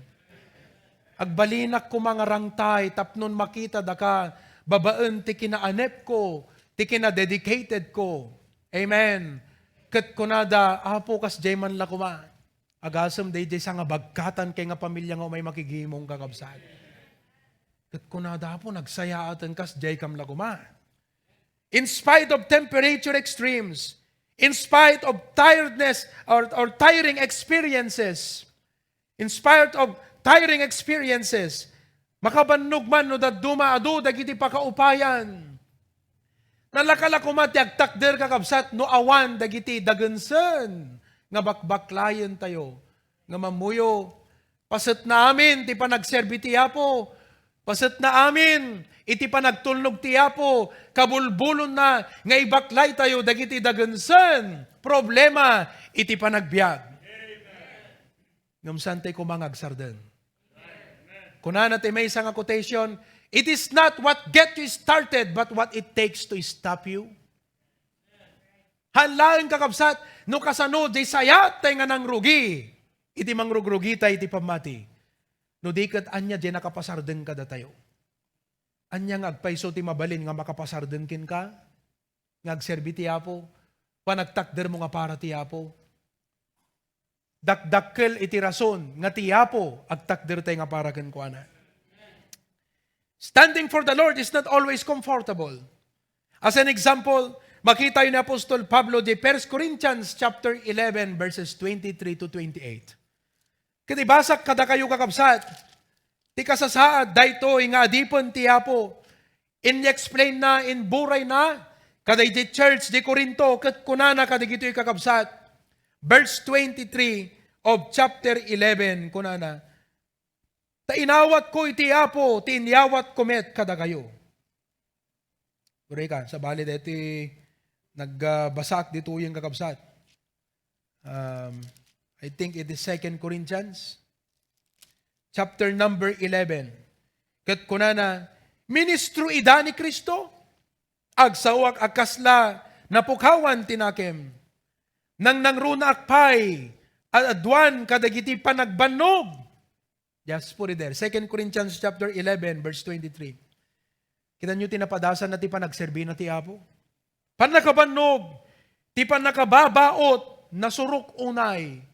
Agbalinak koma nga rangtay tapno makita daka babaen ti kinaanepko, ti kinadedicatedko." Amen. Ket kunada, "Apo, kasdiay man la koma. Agasem daydiay sangabagkatan kay nga pamilya nga umay makigimong, kakabsat." Ket kunada, "Apo, nagsayaaten, kasdiay kam la koma." In spite of temperature extremes, in spite of tiredness or, or tiring experiences, in spite of tiring experiences, makabannog man no dadduma adu dagiti pakaupayan. Nalaka la koma ti agtakder, kakabsat, no awan dagiti dagensen nga bakbaklayen tayo nga mammuyo. Pasetna amin ti panagserbi ti Apo. Pasetna amin iti panagtulnog ti Apo. Kabulbulonna nga ibaklay tayo dagiti dagensen, problema iti panagbiag. Ngem saan tayo koma nga agsardeng? Kunana ti maysa nga quotation, "It is not what get you started, but what it takes to stop you." Haan laeng, kakabsat, no kasano diay sayat tay nga nangrugi iti mangrugrugita iti pammati. No di ket, ania diay nakapasardeng kadatayo? Ania nga agpayso ti mabalin nga makapasardeng kenka nga agserbi ti Apo? Panagtakdermo nga para ti Apo. Dakdakkel iti rason nga ti Apo agtakdertay nga para kenkuana. Standing for the Lord is not always comfortable. As an example, makitayo ni Apostol Pablo di First Corinthians chapter eleven, verses twenty-three to twenty-eight. Ket ibasak kadakayo, kakabsat, ti kasasaad daytoy nga adipen ti Apo. In-explain na, inburay na kadagiti church di Corinto, ket kunana kadagitoy, kakabsat, verse twenty-three of chapter eleven, kunana, "Ta inawatko iti Apo ti inyawatko met kadakayo." Uray ka, sabali deti nagbasaak ditoyen, kakabsat. Um, I think it is Second Corinthians, chapter number eleven. Ket kunana, "Ministro ida ni Cristo? Agsaoak a kasla napukawan ti nakem. Nangnangrunaak pay a aduan kadagiti panagbannog." Just put it there. Second Corinthians chapter eleven, verse twenty-three. Kitaenyo ti napadasanna ti panagserbina ti Apo. Pannakabannog, ti pannakababaut, nasurok unay.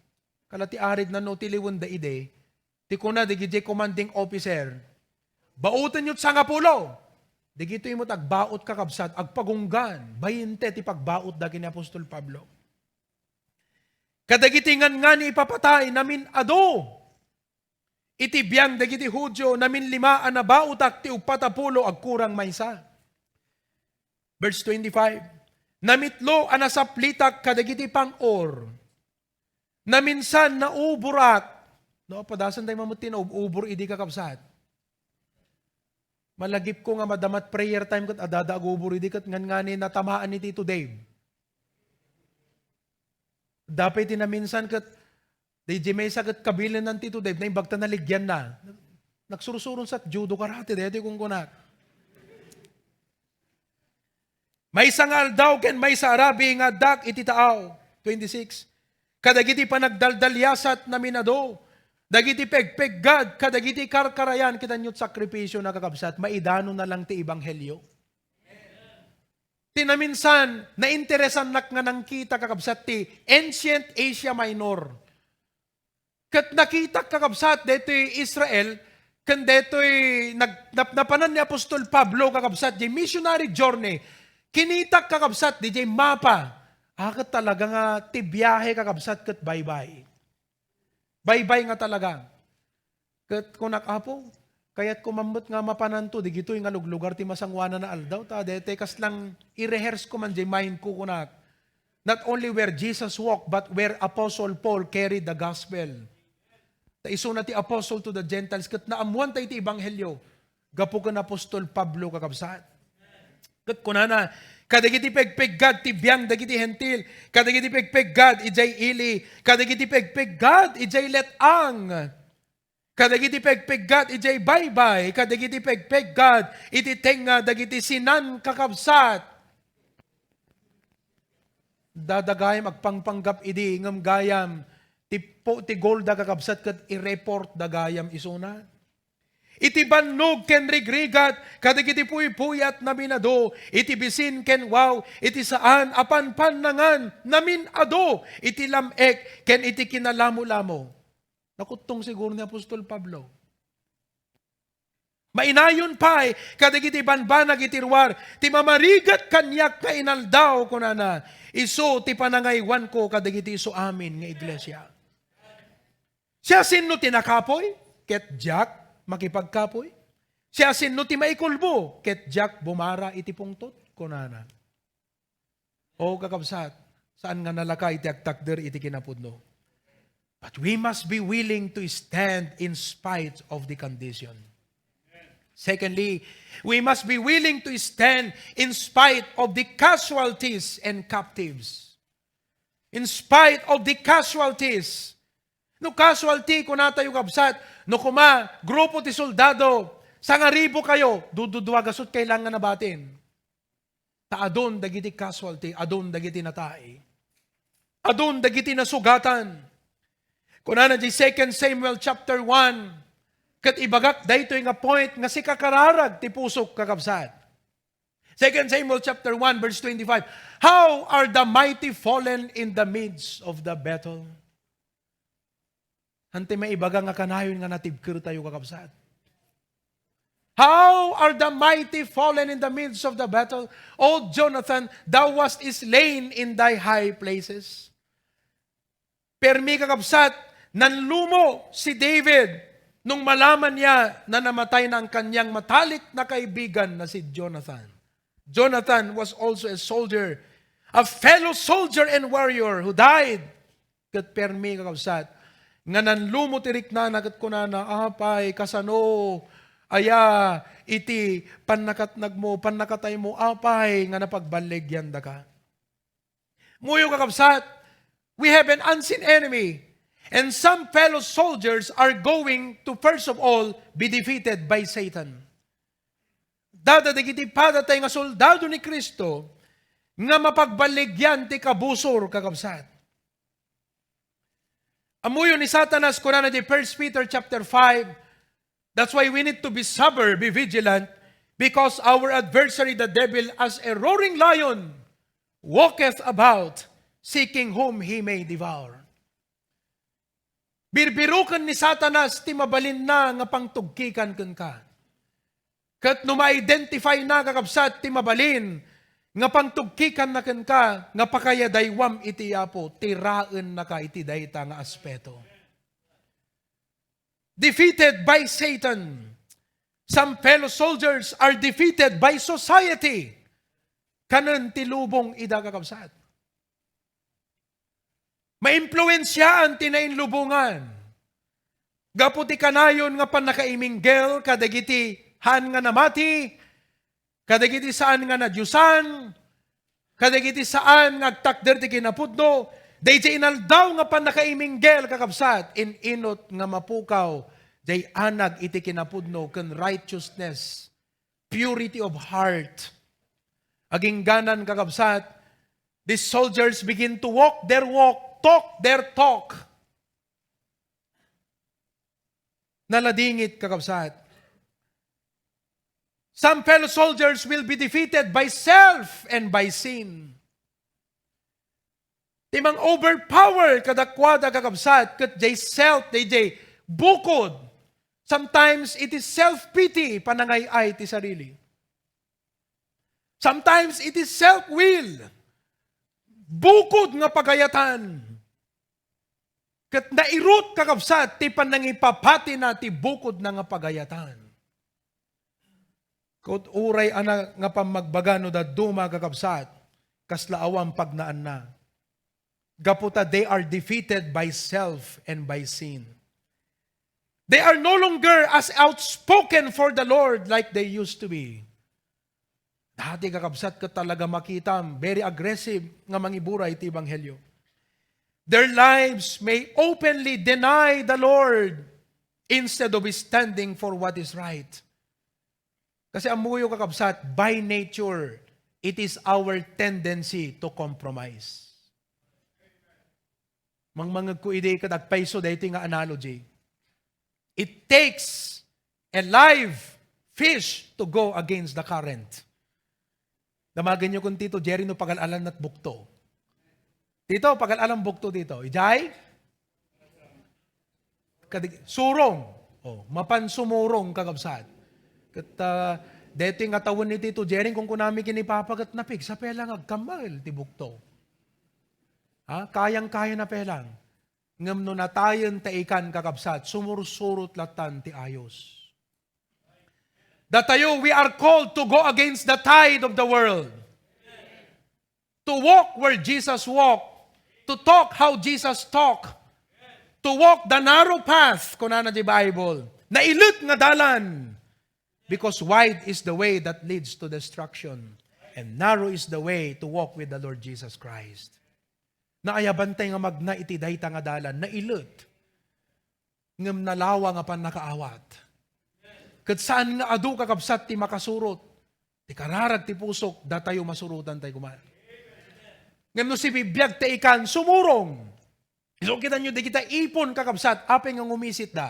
Kala ti arid na no ti liwen da idi, ti kuna dagiti commanding officer, "Baotenyo sangapulo." Dagitoy met agbaut, kakabsat, agpagunggan, bainte ti pagbautda ken ni Apostol Pablo. Kadagiti nganngani ipapatay, namin-adu. Iti biang dagiti Judio, naminlima a nabaotak ti uppat a pulo agkurang maysa. Verse twenty-five, "Namitlo a nasaplitak kadagiti pang-or. Naminsan nauborak." No, padasan tayo mamuti na ub-ubor idi, kakabsat. Malagipko nga madama ti prayer time ket adda agubor idi ket nganngani natamaan ni Tito Dave. Adda pay ti naminsan ket, di, di maysa ket kabilenan Tito Dave, naimbag ta naligianna. Nagsursuron sa judo karate, daytoy kunkunak. "Maysa nga aldaw ken maysa a rabii nga addak iti taaw." Twenty-six. "Kadagiti panagdaldaliasat, namin-adu. Dagiti pegpeggad kadagiti karkarayan." Kitaenyo ti sakripisio na, kakabsat, maidano na lang ti ebanghelio. Ti naminsan, nainteresannak nga nangkita, kakabsat, ti ancient Asia Minor. Ket nakitak, kakabsat, daytoy Israel, ken daytoy nag-, nap-, napanan ni Apostol Pablo, kakabsat, di missionary journey. Kinitak, kakabsat, di mapa. Ah, ket talaga nga ti biyahe, kakabsat, ket baybay. Baybay nga talaga. Ket kunak, "Apo, kayatko man met nga mapananto digitoy nga luglugar ti masangoanan a aldaw, ta daytoy kaslang i-rehearse ko man di mind ko," kunak. Not only where Jesus walked, but where Apostle Paul carried the gospel. Ta isuna ti apostle to the Gentiles, ket naammoan tayo ti ebanghelio gapu ken Apostol Pablo, kakabsat. Ket kunana, "Kadagiti pegpeggad ti biang dagiti Hentil, kadagiti pegpeggad idiay ili, kadagiti pegpeggad idiay let-ang, kadagiti pegpeggad idiay baybay, kadagiti pegpeggad iti tengnga dagiti sinankakabsat." Dada gayam agpangpanggap idi, ngem gayam ti po-, ti goal da, kakabsat, ket i-report da gayam isuna. "Iti bannog ken rigrigat kadagiti puy-puyat, namin-adu. Iti bisin ken waw, iti saan a panpannangan, namin-adu. Iti lam-ek ken iti kinalamolamo." Nakuttong siguro ni Apostol Pablo. "Mainayon pay kadagiti banbanag iti ruar ti mamarigat kaniak nga inaldaw," kunana. "Isu ti panangaywanko kadagiti isu amin nga iglesia." Siasino ti nakapuy, ket diak makipagkapuy? Siasino ti maikulbo, ket diak bumara iti pungtot? Kunana. O kakabsat, saan nga nalaka iti agtakder iti kinapudno. But we must be willing to stand in spite of the condition. Secondly, we must be willing to stand in spite of the casualties and captives. In spite of the casualties. No casualty, kunatayo, kabsat, No kuma, grupo ti soldado, sangaribu kayo, dududua gasut kailangan nga nabatin. Ta adun dagiti casualty, adun dagiti natay. Adun dagiti nasugatan. Kunana di Second Samuel chapter one, ket ibagak daytoy nga point nga sikakararag ti pusok, kakabsat. Second Samuel chapter one, verse twenty-five, "How are the mighty fallen in the midst of the battle?" Haan ti maibaga nga kanayon nga natibkertayo, kakabsat. "How are the mighty fallen in the midst of the battle? O Jonathan, thou wast slain in thy high places." Permi, kakabsat, nanlumo si David nung malaman niya na namatay na ang kanyang matalik na kaibigan na si Jonathan. Jonathan was also a soldier, a fellow soldier and warrior who died. Ket permi, kakabsat, nga nanlumo ti riknana ket kunana, "Apay, kasano aya iti pannakatnagmo, pannakataymo, apay nga napagballigiandaka?" Muyo, kakabsat, we have an unseen enemy, and some fellow soldiers are going to, first of all, be defeated by Satan. Dada dagiti padatay nga soldado ni Cristo nga mapagballigian ti kabusor, kakabsat. Ammoyo ni Satanas, kunana di First Peter chapter five, that's why we need to be sober, be vigilant, because our adversary, the devil, as a roaring lion, walketh about, seeking whom he may devour. Birbiruken ni Satanas ti mabalinna nga pangtugkikan kenka. Ket no ma-identify na, kakabsat, ti mabalin nga pangtugkikanna kenka nga pakayadaywam iti Apo, tiraennaka iti dayta nga aspeto. Defeated by Satan. Some fellow soldiers are defeated by society. Kanen ti lubong ida, kakabsat. Maimpluensiaan ti nainlubongan. Gapu ti kanayon nga pannakaiminggel kadagiti haan nga namati, kadagiti saan nga nadiosan, kadagiti saan nga agtakder ti kinapudno, daydiay inaldaw nga pannakaiminggel, kakabsat, in-inut nga mapukaw, jay anag iti kinapudno ken righteousness, purity of heart. Agingganan, kakabsat, these soldiers begin to walk their walk, talk their talk. Naladingit, kakabsat. Some fellow soldiers will be defeated by self and by sin. Ti mang-overpower kadakuada, kakabsat, ket jay self, dayjay bukod. Sometimes it is self-pity, panangay-ay ti sarili. Sometimes it is self-will. Bukod nga pagayatan. Ket nairut, kakabsat, ti panangipapatina ti bukod na nga pagayatan. Ket uray a na nga pammagbaga no dadduma, kakabsat, kasla awan pagnaanna. Gapu ta they are defeated by self and by sin. They are no longer as outspoken for the Lord like they used to be. Dati, kakabsat, ket talaga makitam, very aggressive nga mangiburay ti ebanghelio. Their lives may openly deny the Lord instead of standing for what is right. Kasi ammoyo, kakabsat, by nature, it is our tendency to compromise. Mangmangegko idi ket agpayso daytoy nga analogy. It takes a live fish to go against the current. Damagenyo kun Tito Jerry no pagal-alan na ti bukto. Tito, pagal-alan bukto, Tito. Ijay? Kadig-, surong. Oh, mapan sumurong, kakabsat. Ket, ah, daytoy nga tawen ni Tito Jerry, kunkunami ken ni Papa, ket napigsa pay lang agkammael ti bukto. Ha? Kayang-kaya na pay lang. Ngem no natayen ta ikan, kakabsat, sumursurot lattan ti ayos. Datayo, we are called to go against the tide of the world. To walk where Jesus walked. To talk how Jesus talked. To walk the narrow path, kunana di Bible. Nailet nga dalan. Because wide is the way that leads to destruction, and narrow is the way to walk with the Lord Jesus Christ. Naayabantay nga magna iti dayta nga dalan, nailet. ngem nalawa nga pannakaawat. Ket saan nga adu, kakabsat, ti makasurot ti kararag ti pusok, datayo masurotan tay koma. Ngem no sibibiag ta ikan, sumurong. Isu, kitanyo, dagita ipon, kakabsat, apay nga ngumisitda?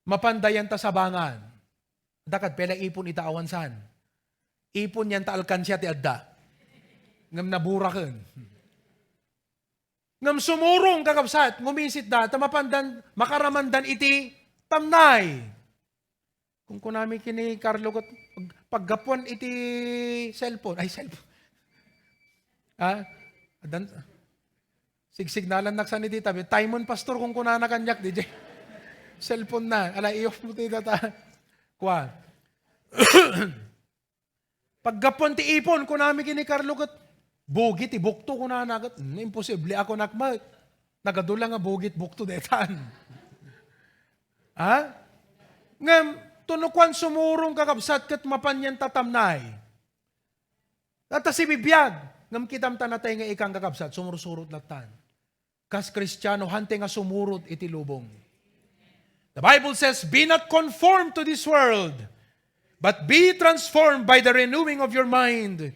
Mapanda yan ta sabangan. Dakad pela ipon ita awan saan. Ipon yan ta alkansia ti adda. Ngem naburaken. Ngem sumurong, kakabsat, ngumisitda, ta mapandan, makaramandan iti tamnay. Kunkunami kini Carlo ket pag-, paggapuan iti cellphone. Ay, cellphone. Ha? Adan, sigsignalan naksan iti tabi. Taymon, pastor, kunkunana kaniak, D J. Cellphone na. Ala, i-off mo ti data. Kua. Paggapuan ti ipon, kunami kini Carlo ket, "Bugi ti bukto," kunana ket, "Hmm, imposible ako nakmet. Nagadu la nga bugit bukto detan." Ha? Ngem, tuno kuan sumurong, kakabsat, ket mapan yan ta tamnay. Data sibibiag, ngem kitam ta natay nga ikan, kakabsat, sumursurot lattan. Kas Kristiano, hante nga sumurot iti lubong. The Bible says, "Be not conformed to this world, but be transformed by the renewing of your mind,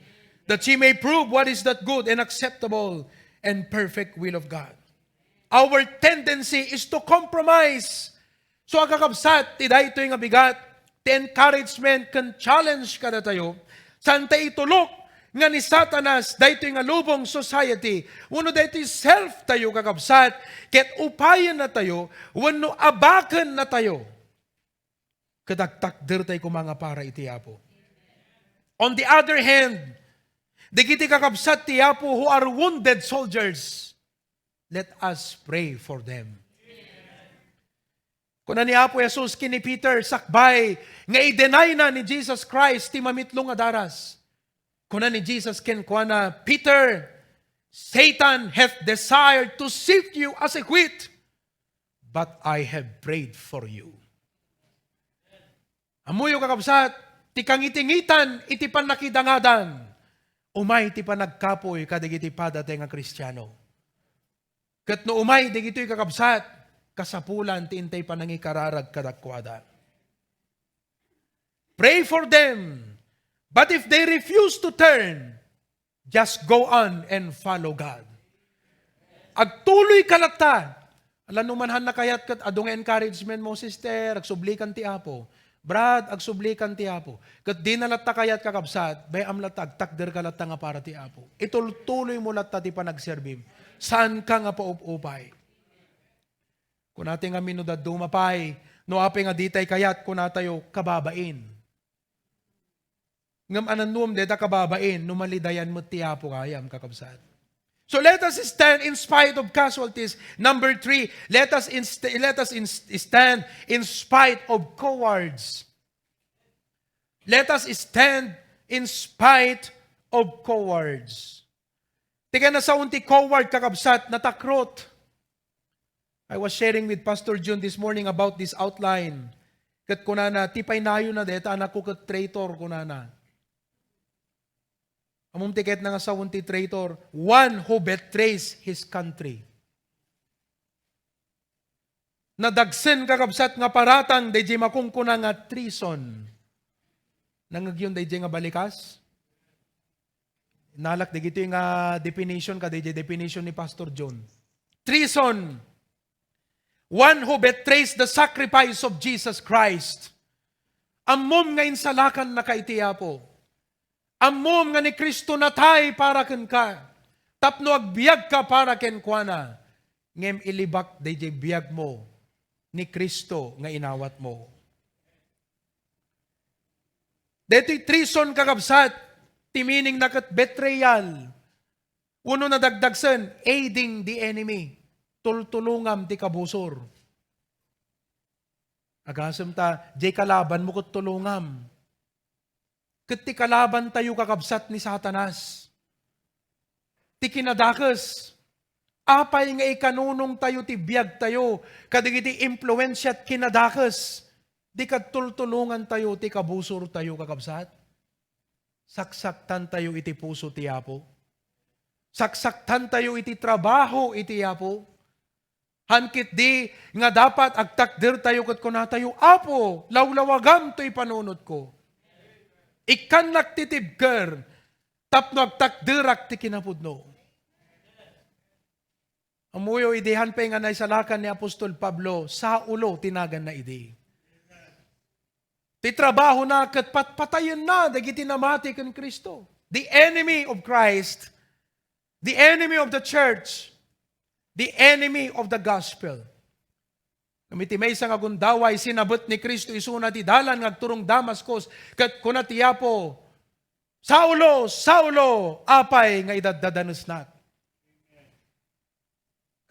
that ye may prove what is that good and acceptable and perfect will of God." Our tendency is to compromise. So, a kakabsat, ti daytoy nga bigat, ti encouragement ken challenge kadatayo, saan ta itulok nga ni Satanas daytoy nga lubong society, wenno daytoy self tayo, kakabsat, ket upayennatayo wenno abakennatayo ket agtakdertay koma nga para iti Apo. On the other hand, dagiti kakabsat ti Apo who are wounded soldiers, let us pray for them. Kuna ni Apo Jesus ken ni Peter sakbay nga i-deny-na ni Jesus Christ ti mamitlo nga daras. Kuna ni Jesus kenkuana, "Peter, Satan hath desired to sift you as a wheat, but I have prayed for you." Ammoyo, kakabsat, ti kangitingitan iti pannakidangadan, umay ti panagkapuy kadagiti padatay nga Kristiano. Ket no umay dagitoy, kakabsat, kasapulan ti intay panangikararag kadakuada. Pray for them. But if they refuse to turn, just go on and follow God. Agtuloy ka latta. Ala, no manhan nakayat ket adu nga encouragement mo, sister, agsublikan ti Apo. Brad, agsublikan ti Apo. Ket dina latta kayat, kakabsat, bay-am latta, agtakder ka latta nga para ti Apo. Itultuloy mo latta ti panagserbim. Saan ka nga paup-upay? Kunati nga mino dadduma pay, no apay nga ditay kayat, kunatayo, kababain. Ngem anannuam dayta kababain, no malidayan met ti Apo gayam, kakabsat. So let us stand in spite of casualties. Number three, let us inst-, let us inst-, stand in spite of cowards. Let us stand in spite of cowards. Ti kanasaon ti coward, kakabsat, natakrot. I was sharing with Pastor Jun this morning about this outline. Ket kunana, "Ti paynayona dayta anakko ket traitor," kunana. Ammom ti ket nangasaon ti traitor? One who betrays his country. Nadagsen, kakabsat, nga paratang dayjay makunkuna nga treason. Nangngegyon dayjay nga balikas? Nalak dagitoy nga definition kadayjay definition ni Pastor John. Treason, one who betrays the sacrifice of Jesus Christ. Ammom nga insalakannaka iti Apo. Ammom nga ni Cristo natay para kenka, tapno agbiagka para kenkuana, ngem ilibak dayjay biagmo ni Cristo nga inawatmo. Daytoy treason, kakabsat, ti meaning na ket betrayal. Wenno nadagdagsen, aiding the enemy. Tultulongam ti kabusor. Agasem ta, jay kalabanmo ket tulongam. Ket ti kalabantayo, kakabsat, ni Satanas. Ti kinadakes. Apay nga ikanunongtayo ti biagtayo kadagiti impluensiat kinadakes? Di kadtultulongantayo ti kabusortayo, kakabsat? Saksaktantayo iti puso ti Apo. Saksaktantayo iti trabaho iti Apo. Haan ketdi nga dapat agtakdertayo ket kunatayo, "Apo, lawlawagam toy panunotko. Ikkannak ti tibker tapno agtakderak ti kinapudno." Ammoyo idi haan pay nga naisalakan ni apostol Pablo, Saulo ti naganna idi. Ti trabahona ket patpatayenna dagiti namati ken Cristo. The enemy of Christ, the enemy of the church, the enemy of the gospel. Ngem iti maysa nga gundaway, sinabet ni Cristo isuna ti dalan nga agturong Damascus, ket kuna ti Apo, "Saulo, Saulo, apay nga idaddadanesnak?"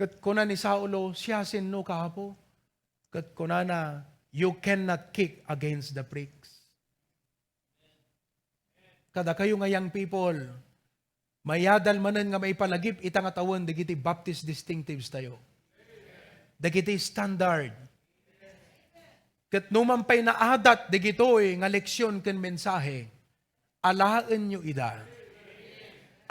Ket kuna ni Saulo, "Siasinoka, Apo?" Ket kunana, "You cannot kick against the pricks." Kadakayo nga young people, mayadal manen nga maipalagip ita nga tawen dagiti Baptist distinctives tayo. Dagiti standard. Ket numan pay naadat dagitoy nga leksyon ken mensahe, alaenyo ida.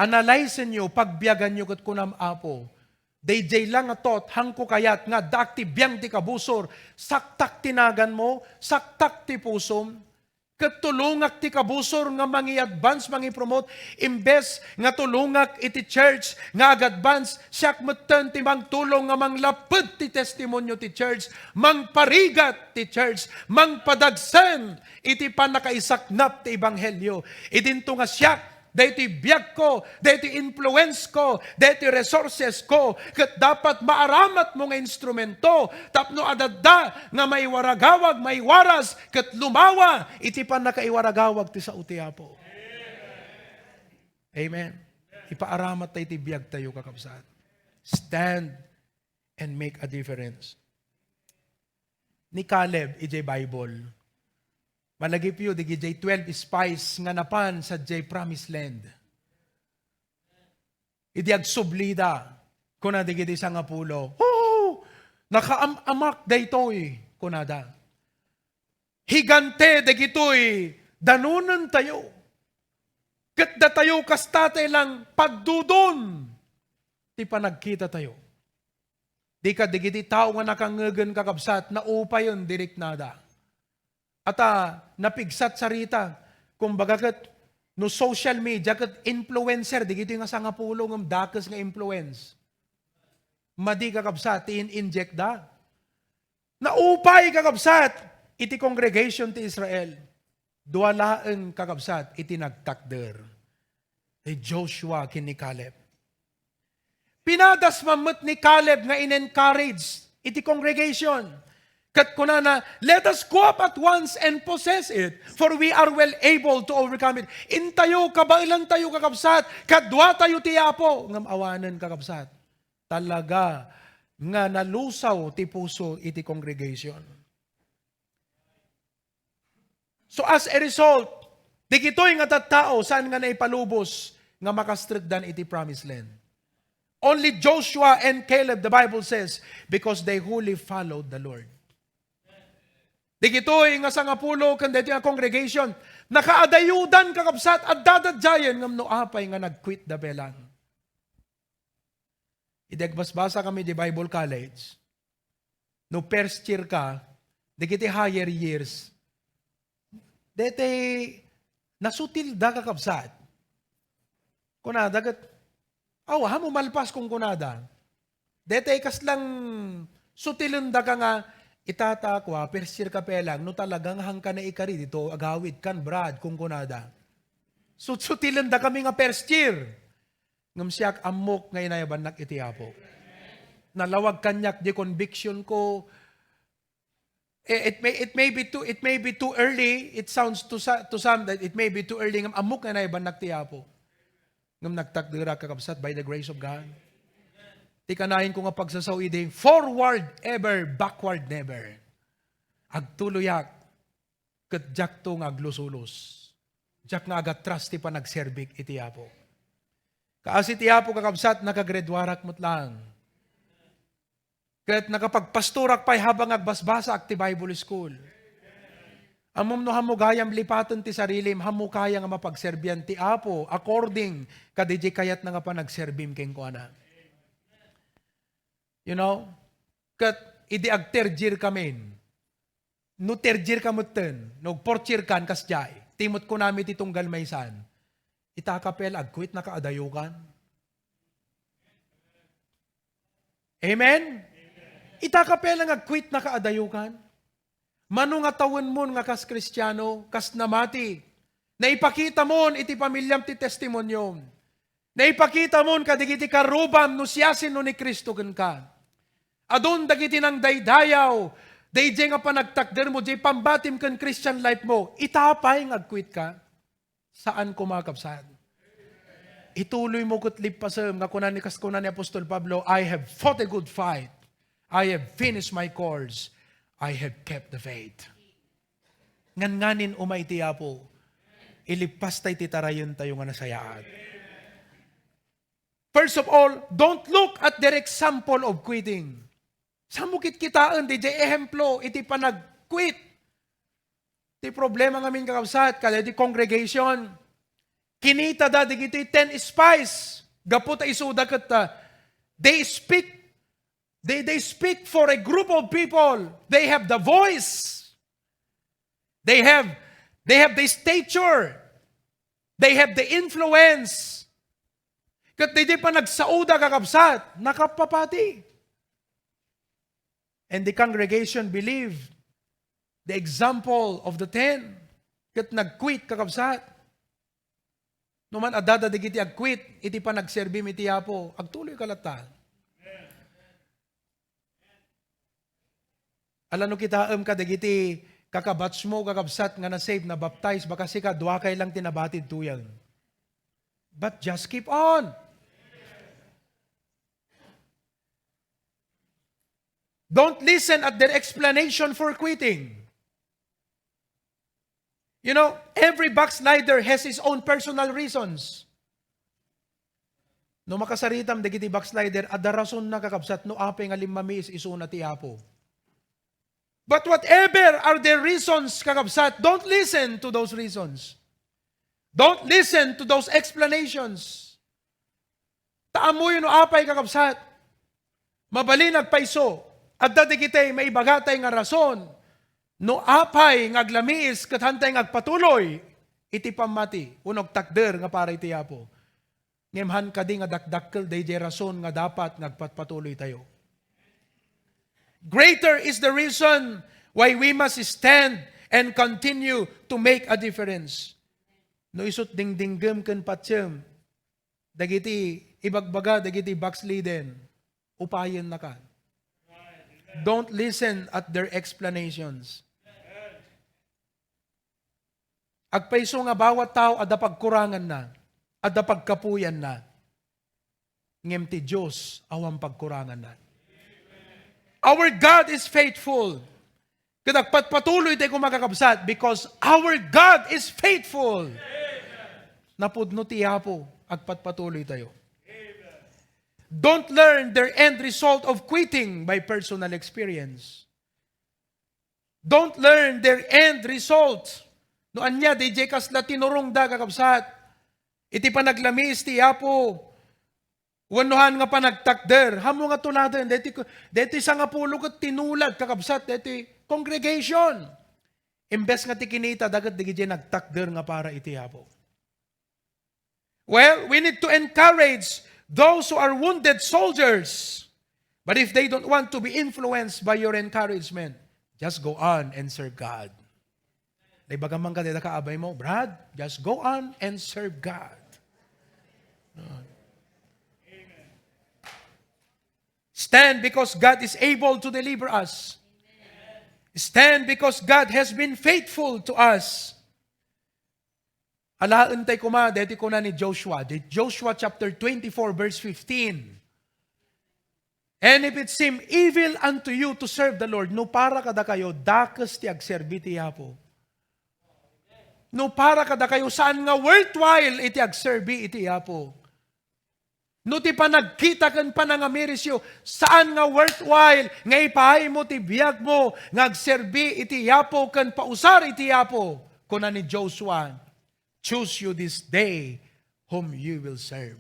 Analysenyo, pagbiaganyo ket kunam, "Apo, daydiay la nga thought, haanko kayat nga addaak ti biang ti kabusor, saktak ti naganmo, saktak ti pusom, ket tulongak ti kabusor nga mangi-advance, mangi-promote, imbes nga tulongak iti church nga ag-advance, siak metten ti mangtulong nga manglapped ti testimonio ti church, mangparigat ti church, mangpadagsen iti pannakaisaknap ti ebanghelio. Idinto nga siak, daytoy biagko, daytoy influence ko, daytoy resources ko, ket dapat maaramatmo nga instrumento tapno adda nga maiwaragawag, maiwaras, ket lumawa iti pannakaiwaragawag ti sao ti Apo." Amen. Ipaaramat tayo ti biag tayo, kakabsat. Stand and make a difference. Ni Caleb idiay Bible. Malagipyo, dagiti twelve spies nga napan sadiay promised land. Idi agsublida, kuna dagiti sangapulo, "Oh, nakaam-amak daytoy," kunada. "Higante dagitoy danonentayo. Ket datayo kasta tay lang pagdudon ti panagkitatayo." Di kadagiti tao nga nakangngegen, kakabsat, naupayen diriknada. Ata, napigsat sarita. Kumbaga ket, no social media ket influencer, dagitoy nga sangapulo ngem dakes nga influence. Madi, kakabsat, ti in-inject da. Naupay, kakabsat, iti congregation ti Israel. Dua laeng, kakabsat, iti nagtakder. Ni Joshua ken ni Caleb. Pinadas man met ni Caleb nga in-encourage iti congregation. Ket kunana, "Let us go up at once and possess it, for we are well able to overcome it." Intayo, kabaelantayo, kakabsat, kaduatayo ti Apo. Ngem awanen, kakabsat, talaga nga nalusaw ti puso iti congregation. So as a result, dagitoy nga tattao, saan nga naipalubos nga makastrekdan iti promised land? Only Joshua and Caleb, the Bible says, because they wholly followed the Lord. Dagitoy nga sangapulo ken daytoy nga congregation, nakaadayudan, kakabsat, adda daydiayen, ngem no apay nga nag-quit da pay lang. Idi agbasbasa kami di Bible College, no first year ka, dagiti higher years, daytoy nasutilda, kakabsat. Kunada ket, "Aw, ammom malpas," kunkunada. Daytoy kaslang sutilendaka nga, "Itata, kua, first year ka pay lang, no talaga nga haanka naikari dito, agawidkan, Brad," kunkunada. Sutsutilendakami nga first year. Ngem siak, ammok nga inayabannak iti Apo. Nalawag kaniak di conviction ko. Eh, it may, it may be too, it may be too early. It sounds to sa-, to some that it may be too early. Ngem ammok nga inayabannak ti Apo. Ngem nagtakderak, kakabsat, by the grace of God. Ti kanayon ko nga pagsasao idi, forward ever, backward never. Agtuloyak. Ket diakto nga aglusulos. Diak nga agatras ti panagserbik iti Apo. Kaasi ti Apo, kakabsat, nakagraduarak met lang. Ket nakapagpastorak pay habang agbasbasaak ti Bible school. Ammom no hammo gayam lipaten ti sarilim, hammo kaya nga mapagserbian ti Apo according kadaydi kayatna nga panagserbim kenkuana. You know, Ket idi ag-third year kamin, no third year ka metten, no fourth year kan, kasdiay, ti met kunami ti tunggal maysan, "Ita ka pay la agquitnaka adayokan?" Amen? "Ita ka pay la nga agquitnaka adayokan?" Mano nga tawenmon nga kas Kristiano, kas namati, naipakitamon iti pamiliam ti testimonio. Naipakitamon kadagiti karrubam no siasino ni Cristo kenka. Adun dagiti nangdaydayaw, daydiay nga panagtakdermo, diay pammatim ken Christian life mo, ita pay nga agquit ka? Saan koma, kabsat. Ituloy mo ket lippasem nga kuna ni, kas kuna ni Apostol Pablo, "I have fought a good fight. I have finished my course. I have kept the faith." Ngan nganin umay ti Apo, ilippasta iti tarayentayo nga nasayaat. First of all, don't look at their example of quitting. Saanmo kitkitaen daydiay ehemplo iti panag-quit? Ti problema ngamin, kakabsat, kadagiti congregation, kinitada dagiti ten spies gapu ta isuda ket, ah, they speak, they, they speak for a group of people. They have the voice. They have, they have the stature. They have the influence. Ket daydiay panagsauda, kakabsat, nakapapati. And the congregation believed the example of the ten. Ket nag-quit, kakabsat. No man addada dagiti ag-quit iti panagserbim iti Apo, agtuloyka latta. Ala no kitaem kadagiti kakabatchmo, kakabsat, nga nasave, nabaptize, baka sika, duakay lang ti nabatid tuyen. But just keep on. Don't listen at their explanation for quitting. You know, every backslider has his own personal reasons. No makasaritam dagiti backslider, adda rasonna, kakabsat, no apay nga limmamiis isuna ti Apo. But whatever are their reasons, kakabsat, don't listen to those reasons. Don't listen to those explanations. Ta ammoyo no apay, kakabsat. Mabalin agpayso, adda dagiti maibagatay nga rason no apay nga aglamiis ket haantay nga agpatuloy iti pammati wenno agtakder nga para iti Apo. Ngem haan kadi nga dakdakkel daydiay rason nga dapat nga agpatpatuloytayo. Greater is the reason why we must stand and continue to make a difference. No isut' dingdinggem ken patiem dagiti ibagbaga dagiti backslidden, upayennaka. Don't listen at their explanations. Agpayso nga bawat tao adda pagkuranganna, adda pagkapuyanna. Ngem ti Dios awan pagkuranganna. Our God is faithful. Ket agpatpatuloytayo koma, kakabsat, because our God is faithful. Napudno ti Apo, agpatpatuloytayo. Don't learn their end result of quitting by personal experience. Don't learn their end result. No ania, daydiay kasla tinurongda, kakabsat, iti panaglamiis ti Apo, wenno haan nga panagtakder, ammo nga tuladen, daytoy, daytoy sangapulo ket tinulad, kakabsat, daytoy congregation. Imbes nga ti kinitada ket dagiti nagtakder nga para iti Apo. Well, we need to encourage those who are wounded soldiers. But if they don't want to be influenced by your encouragement, just go on and serve God. Naibaga man ka dita kaabay mo, "Brad, just go on and serve God." Stand because God is able to deliver us. Stand because God has been faithful to us. Alaentay koma daytoy kuna ni Joshua, di Joshua chapter twenty-four, verse fifteen. "And if it seem evil unto you to serve the Lord," no para kadakayo, dakes ti agserbi ti Apo. No para kadakayo, saan nga worthwhile iti agserbi iti Apo. No ti panagkita ken panangamirisyo, saan nga worthwhile nga ipaaymo ti biagmo nga agserbi iti Apo ken pausar iti Apo, kuna ni Joshua, "Choose you this day whom you will serve.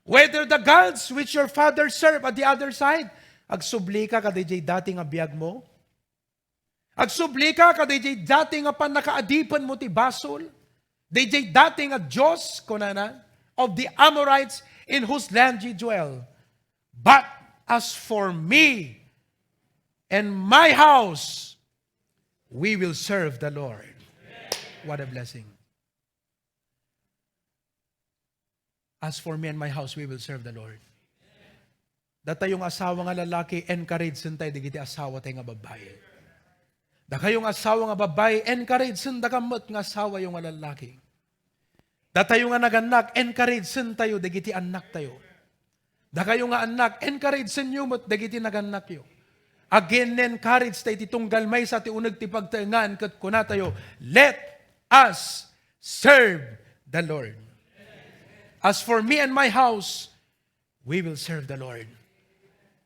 Whether the gods which your fathers served at the other side," Agsubli ka kadaydiay dati nga biagmo? Agsubli ka kadaydiay dati nga pannakaadipenmo ti basol? Daydiay dati nga dios, kunana, of the Amorites in whose land ye dwell. But as for me and my house, we will serve the Lord. What a blessing. As for me and my house, we will serve the Lord. Datayo nga asawa nga lalaki, encourage-en tayo dagiti asawa tayo nga babbai. Dakayo nga asawa nga babbai, encourage-en dakam met nga asawa yo nga lalaki. Datayo nga nagannak, encourage-en tayo dagiti annak tayo. Dakayo nga annak, encourage-en yo met dagiti nagannakyo. Again, encourage tayo ti tunggal maysa ti uneg ti pagtaengan ket kunatayo, "Let us serve the Lord." As for me and my house, we will serve the Lord.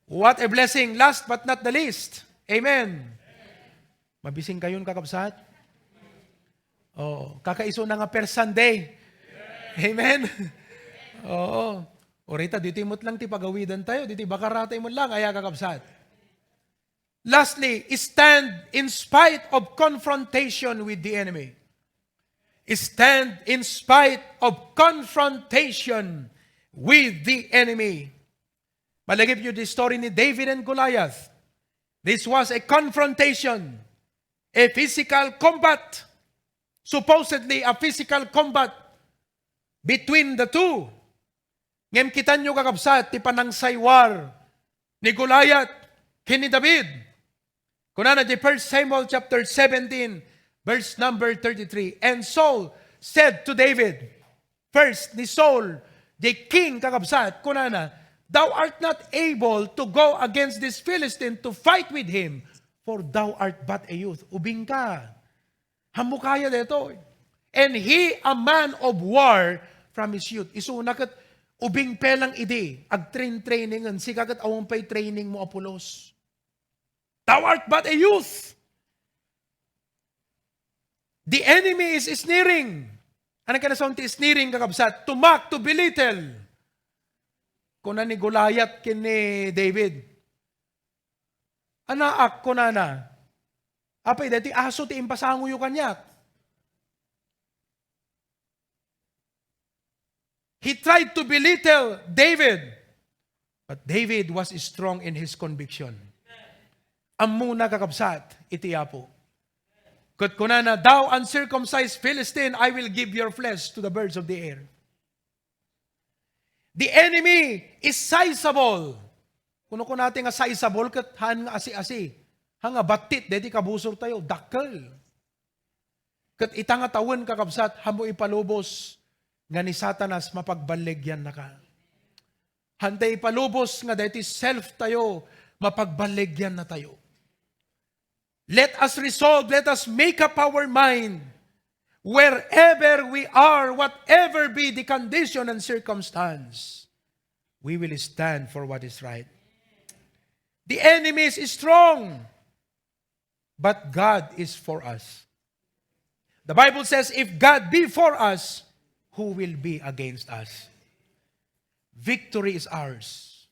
What a blessing. Last but not the least. Amen. Mabising kayon, kakabsat? Oh, kakaisuna nga per Sunday. Amen? Oo. O rita, ditoy met lang ti pagawidan tayo, ditoy bakaratay met lang, aya, kakabsat. Lastly, stand in spite of confrontation with the enemy. Stand in spite of confrontation with the enemy. Malagip niyo di story ni David and Goliath. This was a confrontation, a physical combat, supposedly a physical combat between the two. Ngem kitanyo, kakabsat, ti panangsaywar ni Goliath ken ni David. Kunana di First Samuel chapter seventeen, verse number thirty-three. And Saul said to David, first ni Saul, the king, kakabsat, kunana, "Thou art not able to go against this Philistine to fight with him, for thou art but a youth." Ubing ka. Hammo kaya daytoy. "And he a man of war from his youth." Isuna ket ubing pay lang idi, agtrain-trainingen, sika ket awan pay training mo a pulos. "Thou art but a youth." The enemy is sneering. Ano ka na ti sneering, kakabsat? To mock, to belittle. Kuna ni Goliath ken ni David, "Anaak," kunana. "Apay, daytoy aso ti impasangoyo kaniak." He tried to belittle David, but David was strong in his conviction. Ammona, kakabsat, iti Apo. Ket kunana, "Thou uncircumcised Philistine, I will give your flesh to the birds of the air." The enemy is sizable. Kuno kunati nga sizable ket haan nga asi-asi. Ha nga battit, deti kabusor tayo, dakkel. Ket ita nga tawen, kakabsat, hammo ipalubos nga ni Satanas mapagballegiannaka. Hantay ipalubos nga daytoy self tayo, mapagballegianna tayo. Let us resolve, let us make up our mind. Wherever we are, whatever be the condition and circumstance, we will stand for what is right. The enemy is strong, but God is for us. The Bible says, "If God be for us, who will be against us?" Victory is ours.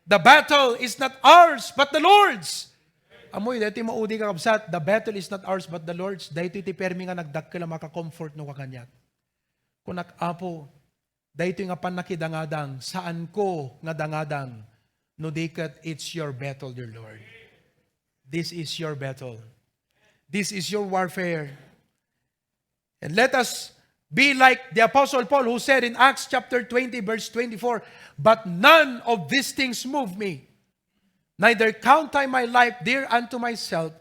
The battle is not ours, but the Lord's. Amoy, daytoy maudi, kakabsat, the battle is not ours, but the Lord's. Daytoy ti permi nga nagdakkel a maka-comfort no kakaniak. Kunak, "Apo, daytoy nga pannakidangadang, saanko nga dangadang, no di ket it's your battle, dear Lord. This is your battle. This is your warfare." And let us be like the Apostle Paul, who said in Acts chapter twenty, verse twenty-four, "But none of these things move me, neither count I my life dear unto myself,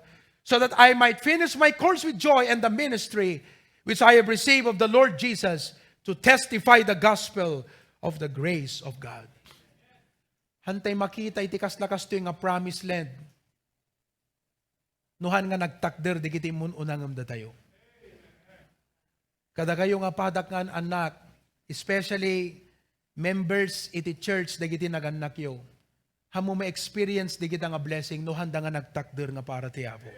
so that I might finish my course with joy and the ministry which I have received of the Lord Jesus to testify the gospel of the grace of God." Hantay makita iti kasla kastoy nga promised land. No haan nga nagtakder dagiti immun-una ngem datayo. Kadakayo nga padak nga an-annak, especially members iti church dagiti nagannakyo, hammo ma-experience dagita nga blessing no handa nga nagtakder nga para ti Apo.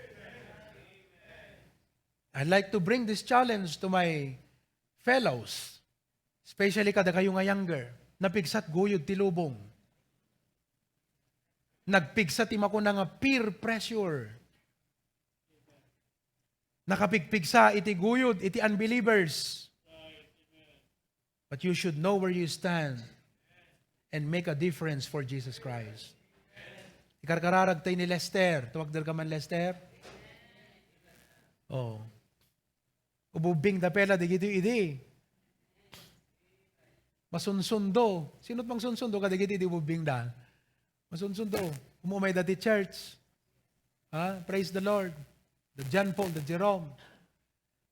I'd like to bring this challenge to my fellows, especially kadakayo nga younger. Napigsat guyod ti lubong. Nagpigsa ti makuna nga peer pressure. Nakapigpigsa iti guyod iti unbelievers. But you should know where you stand and make a difference for Jesus Christ. Ikarkararag tayo ni Lester. Tumagder ka man, Lester? Oh. Ububbing da pela dagiti idi. Masunsundo. Sino't mangsunsundo kadagiti idi ububbing da? Masunsundo. Umumay da ti church. Ha? Praise the Lord. The John Paul, the Jerome.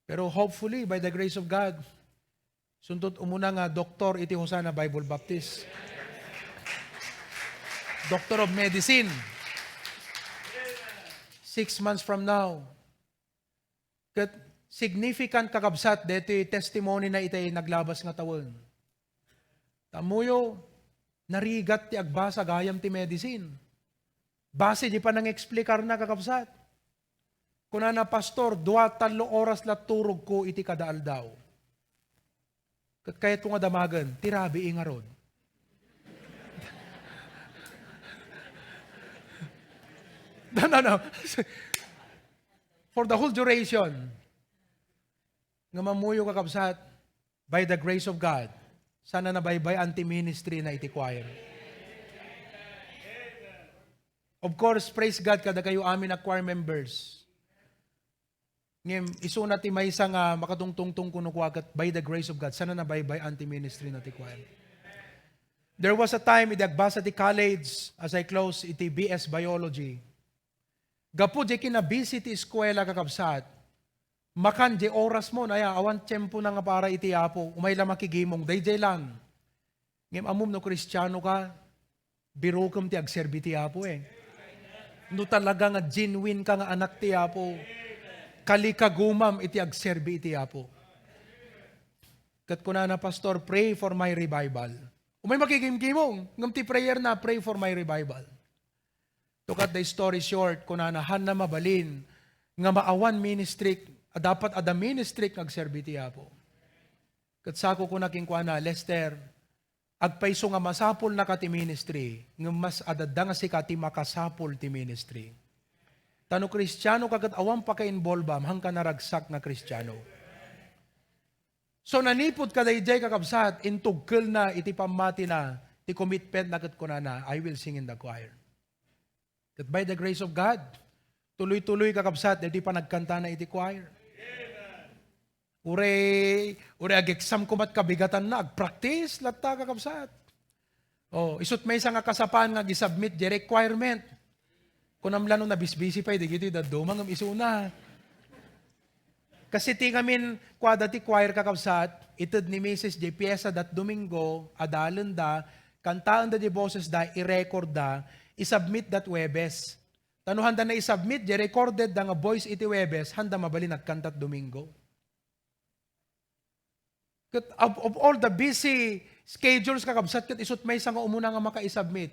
Pero hopefully, by the grace of God, suntot umuna nga doktor iti Hosanna Bible Baptist. Doctor of Medicine. Six months from now, ket significant, kakabsat, detoy testimony na iti naglabas nga tawen. Tammuyo, narigat ti agbasa gayam ti medicine. Base di panang-explicar na, kakabsat. Kunana, "Pastor, dua, tallo oras la turogko iti kada aldaw." Ket kayatko nga damagen, ti rabii ngarud. No, no, no. For the whole duration, nga mamuyo, kakabsat, by the grace of God, saan a nabaybay-an ti ministry na iti choir. Of course, praise God kadakayo amin a choir members. Ngem, isuna ti maysa nga makatungtungtong kuno kua ket by the grace of God, saan a nabaybay-an ti ministry na ti choir. There was a time, idi agbasa ti college, as I close, iti B S Biology. Gapu di kinabisi ti eskuela, kakabsat, makan di oras mo, naya, awan tiempo na nga para iti Apo, umay la makigimong, daydiay lang. Ngem ammom no Kristiano ka, birukem ti agserbi ti Apo, eh. No talaga nga genuine ka nga anak ti Apo, kalikagumam iti agserbi iti Apo. Ket kunana, "Pastor, pray for my revival." Umay makigimgimong, ngem ti prayer na, "Pray for my revival." To cut the story short, kunana, "Hanna mabalin nga maawan ministry, a dapat adda ministry nga agserbi ti Apo." Ket sako kuna kenkuana, "Lester, agpayso nga masapulnaka ti ministry, ngem mas adda nga sika ti makasapul ti ministry. Ta no Kristiano ka ket awan pakainbolbam, haanka naragsak nga Kristiano." So, nanipod ka daydiay, kakabsat, intugkelna iti pammatina ti commitmentna ket kunana, "I will sing in the choir." Ket by the grace of God, tuloy-tuloy, kakabsat, daytoy panagkantana iti choir. Uray, uray ag-exam ko met kabigatanna, agpractice latta, kakabsat. Oh, isut maysa nga kasapan nga ag-submit di requirement. Kunam la no nabisbisi pay dagiti dadduma ngem isuna. Kas iti ngamin kuada ti choir, kakabsat, ited ni Misis diay piesa dat Domingo, adalenda, kantaenda diay bosesda, i-record da, i-submit dat Huwebes. Ta no haanda na i-submit diay recorded da nga voice iti Huwebes, haanda mabalin agkantat Domingo. Ket of, of all the busy schedules, kakabsat, ket isut maysa nga umuna nga makaisubmit.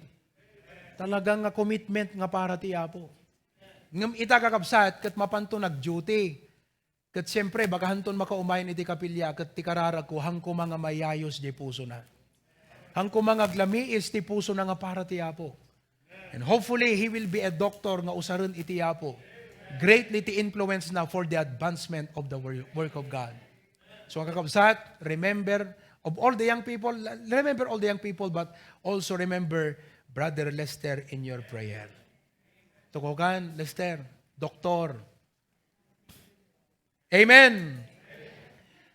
Talaga nga commitment nga para ti Apo. Ngem ita, kakabsat, ket mapanto nag-duty. Ket siempre, bagahanton makaumayen iti kapilya, ket ti kararagko, haanko nga mayayos diay pusona. Haanko nga aglamiis ti pusona nga para ti Apo. And hopefully, he will be a doctor nga usaren iti Apo. Greatly ti influence na for the advancement of the wor-, work of God. So, kakabsat, remember, of all the young people, remember all the young people, but also remember Brother Lester in your prayer. Tukogan, Lester, doktor. Amen.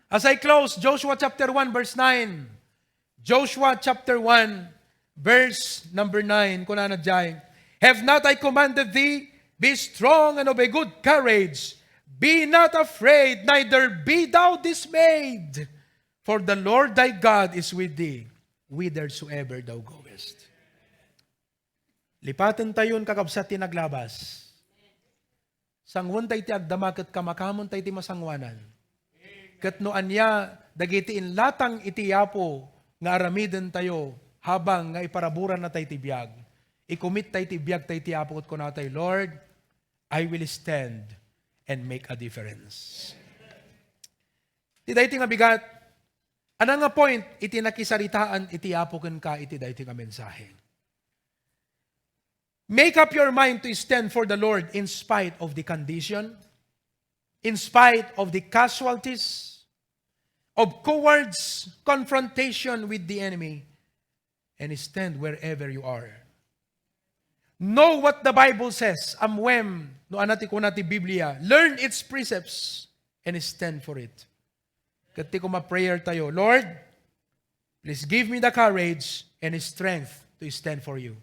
As I close, Joshua chapter one, verse nine. Joshua chapter one, verse number nine. Kunana diay, "Have not I commanded thee? Be strong and of a good courage. Be not afraid, neither be thou dismayed. For the Lord thy God is with thee, whithersoever thou goest." Lipatentayon, kakabsat, ti naglabas. Sanguenta iti agdama ket kamakamonta iti masanguanan. Ket no ania dagiti inlatang iti Apo nga aramidentayo habang nga iparaburannatay ti biag, ikumittay ti biagtay ti Apo ket kunatay, "Lord, I will stand and make a difference." Ti daytoy nga bigat, ania nga point iti nakisaritaan iti Apo kenka iti daytoy nga mensahe? Make up your mind to stand for the Lord in spite of the condition, in spite of the casualties, of cowards' confrontation with the enemy, and stand wherever you are. Know what the Bible says. Ammoem no ania ti kuna ti Biblia. Learn its precepts and stand for it. Ket ti koma prayer tayo, Lord, please give me the courage and strength to stand for you.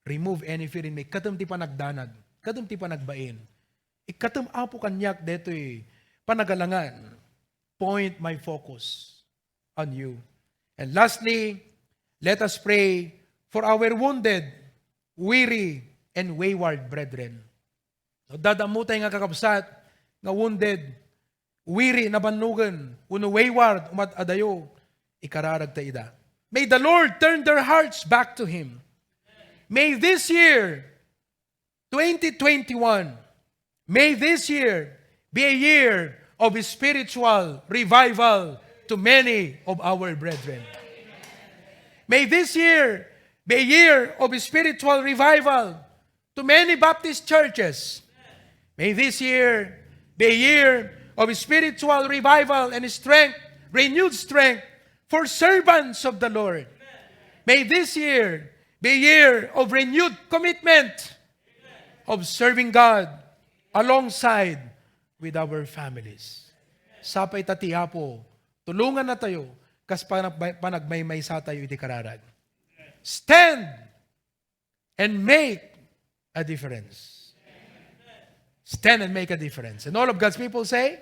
Remove any fear in me. Ikkatem ti panagdanag. Ikkatem ti panagbain. Ikkatem, Apo, kaniak daytoy panagalangan. Point my focus on you. And lastly, let us pray for our wounded, weary, and wayward brethren. No, adda ammotay nga kakabsat nga wounded, weary, nabannogen, wenno wayward, umat-adayo, ikararagta ida. May the Lord turn their hearts back to Him. May this year, twenty twenty-one, may this year be a year of spiritual revival to many of our brethren. May this year be a year of spiritual revival to many Baptist churches. May this year be a year of spiritual revival and strength, renewed strength for servants of the Lord. May this year be a year of renewed commitment of serving God alongside with our families. Sapay ta ti Apo, tulongannatayo kas panag-, panagmaymaysatayo iti kararag. Stand and make a difference. Stand and make a difference. And all of God's people say,